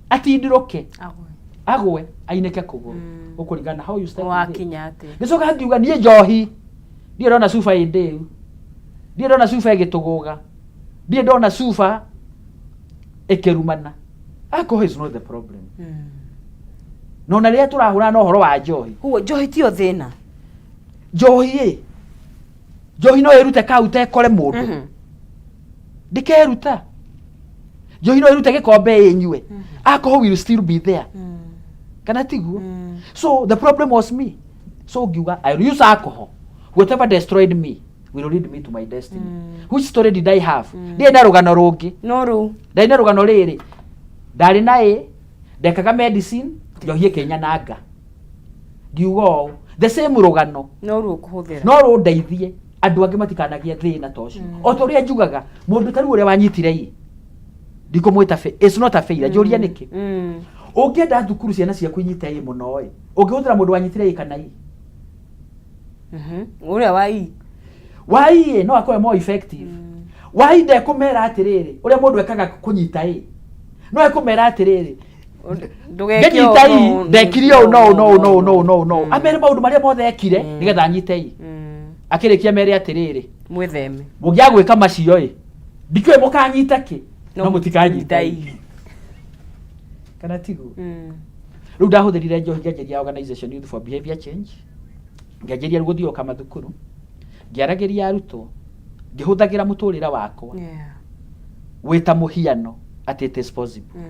atindirũke, Agwe. Agwe ainĩke kũgũrũ. Ũkũringana na how you step on it. Wakinya atĩa? Ngĩcoka ngiuga niĩ njohi ndirĩ ndona cuba ĩ ndĩu, ndirĩ ndona cuba ĩgĩtũgũga, ndirĩ ndona cuba ĩkĩrumana. Alcohol is not the problem. No na rĩrĩa tũrahũrana na ũhoro wa njohi, Ũguo njohi tiyo thĩna. Njohi ĩ, njohi no ĩrute kauta ĩkore mũndũ. Ndĩkeruta. Njohi no ĩrute gĩkombe ĩnyue. Alcohol will still be there, kana tiguo? So the problem was me. So ngiuga I will use alcohol. Whatever destroyed me will lead me to my destiny. Which story did I have? Ndirĩ na rũgano rũngĩ. No rũu. Ndarĩ na rũgano rĩrĩ ndarĩ na ĩ ndekaga medicine, njohi ĩkĩnyananga. Ngiuga ũũ, the same rũgano No rũu ũkũhũthĩra. No rũndeithie andũ angĩ matikanagie thĩna ta ũcio. O ta ũrĩa njugaga, mũndũ ta rĩu ũrĩa wanyitire ĩ, ndikũmwĩta it's not a failure. Njũria nĩkĩ? Ũngĩenda thukuru ciana ciaku inyite ĩ mũno ĩ, ũngĩhũthĩra mũndũ wanyitire ĩ kana ĩ? Ũrĩa wa i. Wa ĩ no akorwo more effective. Wa ĩ ndekũmera atĩrĩrĩ, ũrĩa mũndũ ekaga kũnyita ĩ, no ekũmera atĩrĩrĩ, Ndũgeke ngĩnyita ũũ, ĩ, no, ndekire ũũ no ũũ, no ũũ, no ũũ, no ũũ, no ũũ, no ũũ. Amere maũndũ marĩa mothe ekire nĩgetha anyite ĩ. Akĩrĩkia mere atĩrĩrĩ, Mwĩtheme. Mũngĩaga gwĩka macio ĩ, ndikĩũĩ mũkanyita kĩ, no mũtikanyita ĩ, kana tiguo? Rĩu ndahũthĩrire njohi ngĩanjĩria organization Youth for Behavior Change. Ngĩanjĩria rĩu gũthiũrũrũka mathukuru ngĩaragĩria arutwo, ngĩhũthagĩra mũtũrĩre wakwa wĩ ta mũhiano atĩ it is possible.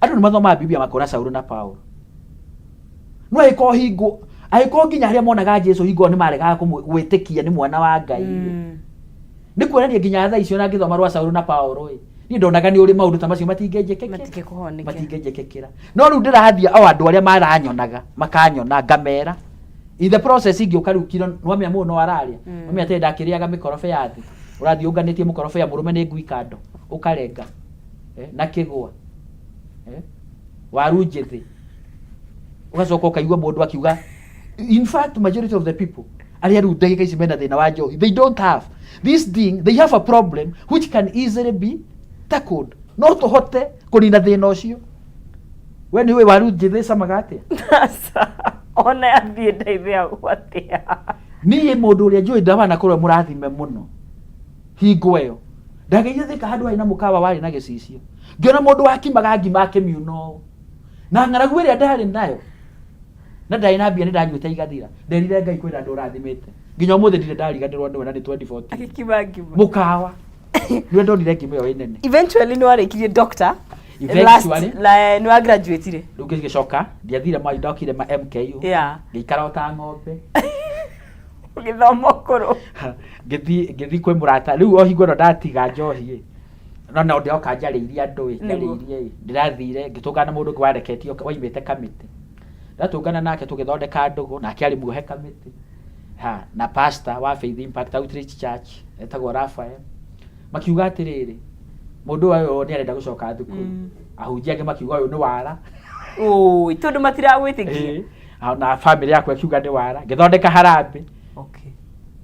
Andũ nĩ mathomaga Biblia makona Saulu na Paulo, no angĩkorwo hingo, angĩkorwo nginya harĩa monaga Jesu hingo ĩyo nĩ maregaga gwĩtĩkia nĩ mwana wa Ngai rĩ, nĩ kuonania nginya thaa icio na ngĩthoma rwa Saulu na Paulo ĩ, niĩ ndonaga nĩ ũrĩ maũndũ ta macio matingĩnjĩkĩkĩra. Matingĩkũhonekera. Matingĩnjĩkĩkĩra. No rĩu ndĩrathiĩ o andũ arĩa maranyonaga makanyona, ngamera in the process. Ingĩũka rĩu kiro nwamenya mũndũ no ararĩa. Nwamenya atĩ ndakĩrĩaga mĩkorobe ya thĩ, ũrathiĩ ũnganĩtie mũkorobe ya mũrũme nĩ ngui kando ũkarenga, na kĩgwa, waru njĩthĩ, ũgacoka ũkaigua mũndũ akiuga. In fact, majority of the people arĩa rĩu ndagĩka ici mena thĩna wa njohi, they don't have this thing. They have a problem which can easily be tackled. No tũhote kũnina thĩna ũcio. We nĩ ũĩ waru njĩthĩ ĩcamaga atĩa? Aca, ona yathiĩ ndeithĩagwo atĩa? Niĩ mũndũ ũrĩa njũĩ ndawanakorwo mũrathime mũno, hingo ĩyo ndageire thika handũ harĩ na mũkawa warĩ na gĩcicio, ngĩona mũndũ wakimaga ngima akĩmiuna ũũ, na ng'aragu ĩrĩa ndarĩ nayo na ndarĩ na mbia, nĩ ndanyuĩte igathira. Nderire Ngai kwĩna andũ ũrathimĩte, nginya ũmũthĩ ndirĩ ndariganĩrwo nĩwe, na nĩ 2014. Agĩkima ngima. Mũkawa nĩwe ndonire ngima ĩyo ĩnene. Eventually nĩ warĩkirie doctor? Eventually. Last, la, nĩ wa graduate-ire? Rĩu ngĩgĩcoka ndiathire mai, ndokire ma MKU. Ngĩikara o ta ng'ombe. Ũgĩthoma ũkũrũ. Ngĩthiĩ kwĩ mũrata. Rĩu o hingo ĩno ndatiga njohi ĩ, no no ndĩroka njarĩirie andũ ĩ. Nĩguo. Njarĩirie ĩ, ndĩrathire ngĩtũngana na mũndũ ũngĩ wareketio waimĩte kamĩtĩ. Ndatũngana nake tũgĩthondeka ndũgũ nake, arĩ muohe kamĩtĩ ha na pastor wa Faith Impact Outreach Church etagwo Raphael. Makiuga atĩrĩrĩ, mũndũ ũyũ nĩ arenda gũcoka thukuru. Ahunjia angĩ makiuga ũyũ nĩ wara. Ũĩ, tondũ matiragwĩtĩkia. Ĩĩ. Na family yakwa ĩkiuga nĩ wara. Ngĩthondeka harambĩ.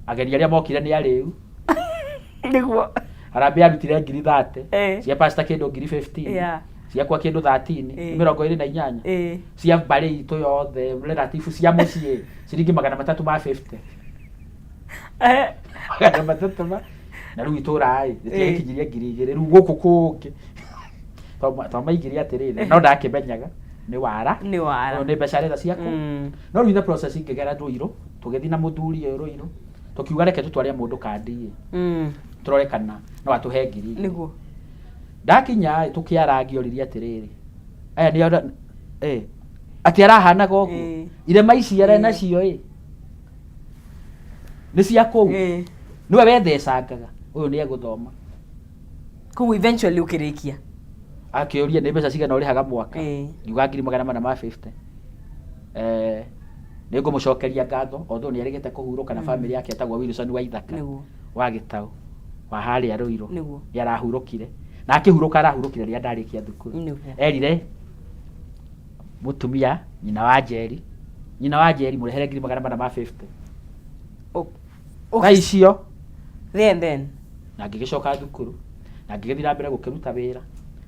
Ageni arĩa mokire nĩ arĩu. Nĩguo. Harambĩ yarutire ngiri 30. Eh. Cia pastor kĩndũ ngiri 15. Ciakwa kĩndũ 13. 28. Cia mbarĩ itũ yothe, relative cia mũciĩ, ciringi 350. 300 ma na rĩu itũra ĩ rĩtiagĩkinyirie 2000. Rĩu gũkũ kũngĩ to maigire atĩrĩrĩ, no ndakĩmenyaga nĩ wara. Nĩ wara. Ũyũ nĩ mbeca aretha ciaku. No rĩu in the process ngĩgera Rũirũ, tũgĩthiĩ na mũthuri ũyũ Rũirũ, tũkiuga reke tũtware mũndũ kandi ĩ, tũrore kana no atũhe 2000. Ndakinya ĩ, tũkĩarangia oririe atĩrĩrĩ, aya nĩ ĩ atĩ arahanaga ũguo, irema ici arĩ nacio ĩ nĩ cia kũu, nĩwe wethecangaga, ũyũ nĩ egũthoma. Koguo eventually ũkĩrĩkia. Akĩũria nĩ mbeca cigana ũrĩhaga mwaka? Ngiuga ngiri 450. Nĩ ngũmũcokeria ngatho, although nĩ erĩgĩte kũhurũka na family yake, etagwo Wilson Waithaka wa Gĩtaũ wa harĩa Rũirũ. Nĩ arahurũkire, na akĩhurũka arahurũkire rĩrĩa ndarĩkia thukuru. Erire mũtumia nyina wa Njeri, nyina wa Njeri, mũrehere ngiri 450. Thaa icio. Then then. Na ngĩgĩcoka thukuru na ngĩgĩthiĩ na mbere gũkĩruta wĩra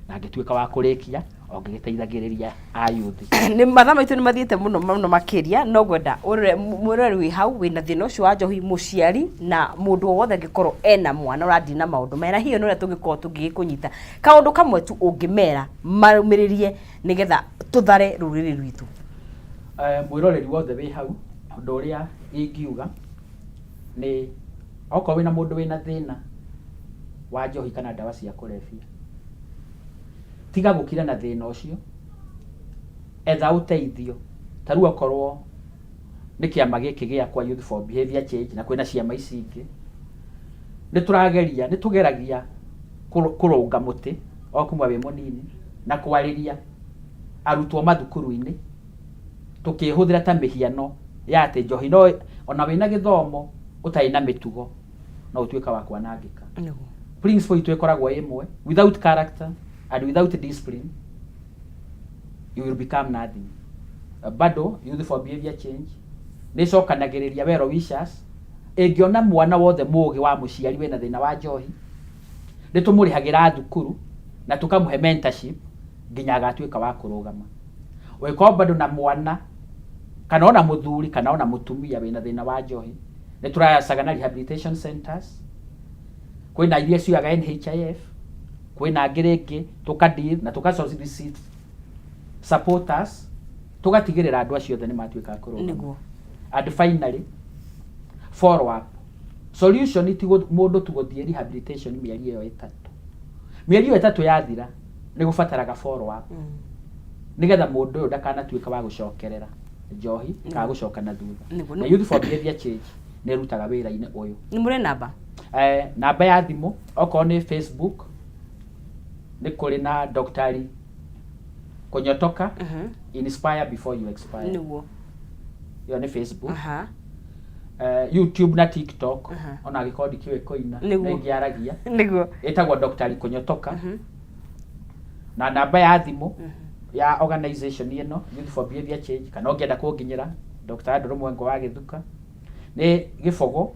na ngĩtuĩka wa kũrĩkia o ngĩgĩteithagĩrĩria ayuthi. Nĩ mathaa maitũ nĩ mathiĩte mũno mũno makĩria, no ngwenda ũrore mwĩroreri wĩ hau wĩna thĩna ũcio wa njohi, mũciari na mũndũ o wothe angĩkorwo ena mwana ũrathiĩ na maũndũ maya, na hihi nĩ ũrĩa tũngĩkorwo tũngĩgĩkũnyita, kaũndũ kamwe tu ũngĩmera marũmĩrĩrie nĩgetha tũthare rũrĩrĩ rwitũ. Mwĩroreri wothe wĩ hau, ũndũ ũrĩa ingiuga nĩ okorwo wĩna mũndũ wĩna thĩna wa njohi kana ndawa cia kũrebia, tiga gũkira na thĩna ũcio, etha ũteithio. Ta rĩu okorwo nĩ kĩama gĩkĩ gĩakwa, Youth for Behavior Change, na kwĩna ciama ici ingĩ, nĩ tũrageria, nĩ tũgeragia kũrũnga mũtĩ o kuma wĩ mũnini na kwarĩria arutwo mathukuru-inĩ, tũkĩhũthĩra ta mĩhiano ya atĩ njohi no ona wĩna gĩthomo ũtarĩ na mĩtugo no ũtuĩka wa kwanangĩka. Principle itũ ĩkoragwo ĩmwe: without character and without discipline, you will become nothing. Bado Youth for Behavior Change nĩ ĩcokanagĩrĩria well wishers. Ĩngĩona mwana wothe mũgĩ wa mũciari wĩna thĩna wa njohi, nĩ tũmũrĩhagĩra thukuru na tũkamũhe mentorship nginya agatuĩka wa kũrũgama. Ũngĩkorwo bado na mwana kana ona mũthuri kana ona mũtumia wĩna thĩna wa njohi, nĩ tũracaga na rehabilitation centers, kwĩna iria cioyaga NHIF, kwĩna angĩ rĩngĩ tũka deal na tũka solicit supporters, tũgatigĩrĩra andũ acio othe nĩ matuĩka a kũrũgama. And finally, follow up solution ti mũndũ tu gũthiĩ rehabilitation mĩeri ĩyo 3. Mĩeri ĩyo 3 yathira, nĩ gũbataraga follow up nĩgetha mũndũ ũyũ ndakanatuĩka wa gũcokerera njohi kana gũcoka na thutha. Na Youth for Behavior Change nĩ ĩrutaga wĩra-inĩ ũyũ. Nĩ mũrĩ namba? Namba ya thimũ, okorwo nĩ Facebook, nĩ kũrĩ na Dr. Kunyotoka, Inspire Before You Expire. Ĩyo nĩ Facebook. YouTube na TikTok, ona angĩkorwo ndikĩũĩ kũina, nĩ ngĩaragia, ĩtagwo Dr. Kunyotoka. Na namba ya thimũ ya organization ĩno, Youth for Behavior Change, kana ũngĩenda kũnginyĩra, Dr. Andrew Mwengo wa Gĩthuka, nĩ 0 7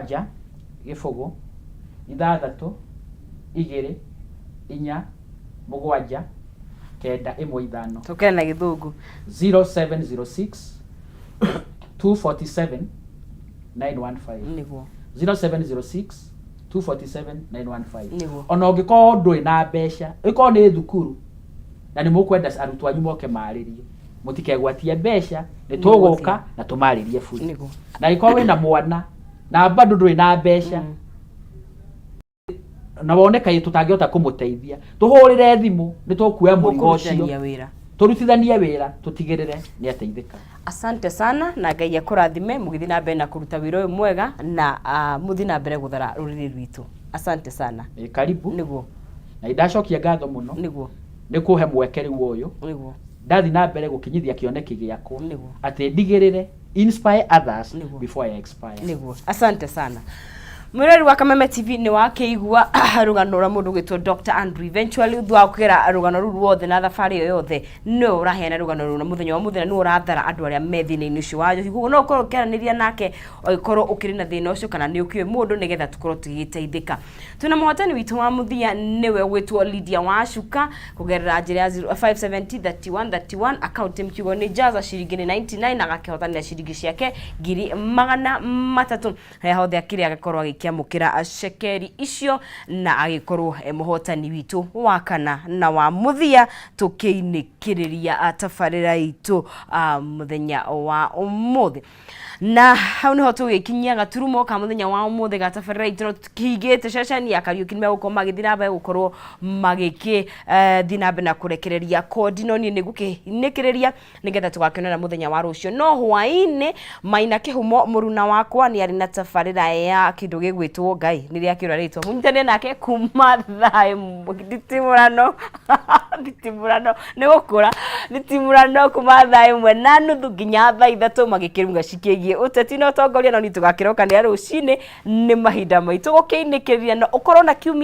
0 6 2 4 7 9 1 5. Tũkere na Gĩthũngũ. 0706 247 915. 0706 247 915. Ona ũngĩkorwo ndũrĩ na mbeca, ĩkorwo nĩ thukuru na nĩ mũkwenda arutwo anyu moke marĩrio, mũtikegwatie mbeca, nĩ tũgũka na tũmarĩrie bure. Na angĩkorwo wĩna mwana na bado ndũrĩ na mbeca na wone kaĩ tũtangĩhota kũmũteithia, tũhũrĩre thimũ, nĩ tũkuoya mũrigo ũcio. Mũkũrutithania wĩra. Tũrutithanie wĩra tũtigĩrĩre nĩ ateithĩka. Asante sana, na Ngai akũrathime mũgĩthiĩ na mbere na kũruta wĩra ũyũ mwega na mũthiĩ na mbere gũthara rũrĩrĩ rwitũ. Asante sana. Ĩ, karibu. Na ndacokia ngatho mũno nĩ kũhe mweke rĩu ũyũ ndathiĩ na mbere gũkinyithia kĩoneki gĩakwa atĩ ndigĩrĩre inspire others before I expire. Asante sana. Mwĩrori wa Kameme TV, nĩ wakĩigua rũgano rwa mũndũ ũgwĩtwo Dr. Andrew. Eventually, thutha wa kũgera rũgano rũu ruothe na thabarĩ ĩyo yothe, nĩwe ũraheana rũgano rũu, na mũthenya wa mũthenya nĩwe ũrathara andũ arĩa me thĩna-inĩ ũcio wa njohi. Koguo no ũkorwo ũkĩaranĩria nake ũngĩkorwo ũkĩrĩ na thĩna ũcio kana nĩ ũkĩũĩ mũndũ, nĩgetha tũkorwo tũgĩteithĩka. Twĩna mũhotani witũ wa mũthia, nĩwe ũgwĩtwo Lydia Wacuka, kũgerera njĩra ya 570 31 31, account mkiugo nĩ Jaza, ciringi nĩ 99, agakĩhotanĩra ciringi ciake 300,000. Harĩa hothe akĩrĩ agakorwo agĩkĩamũkĩra cekeri icio na agĩkorwo e mũhotani witũ wa kana na wa mũthia tũkĩinĩkĩrĩria tabarĩra itũ mũthenya wa ũmũthĩ. Na hau niho tũgĩkinyia gaturumo ka mũthenya wa ũmũthĩ ga tabarĩra itũ, no tũkĩhingĩte ceceni ya Kariũki. Nĩ megũkorwo magĩthiĩ na mbere gũkorwo magĩkĩ thiĩ na mbere na kũrekereria kondi, no niĩ nĩ ngũkĩinĩkĩrĩria nĩgetha tũgakĩonana mũthenya wa rũciũ. No hwaĩ-inĩ, Maina Kĩhumo mũruna wakwa nĩ arĩ na tabarĩra ya kĩndũ gĩgwĩtwo Ngai nĩ rĩakĩũra rĩtwa, mũnyitane nake kuma thaa 1. Nditimũrano, nditimũrano nĩ gũkũra, nditimũrano kuma thaa 1:30 nginya thaa 3, magĩkĩruga cikĩgiĩ ũteti na ũtongoria. No niĩ tũgakĩrokanĩra rũcinĩ, nĩ mahinda maitũ gũkĩinĩkĩrĩria, na ũkorwo na kiumia.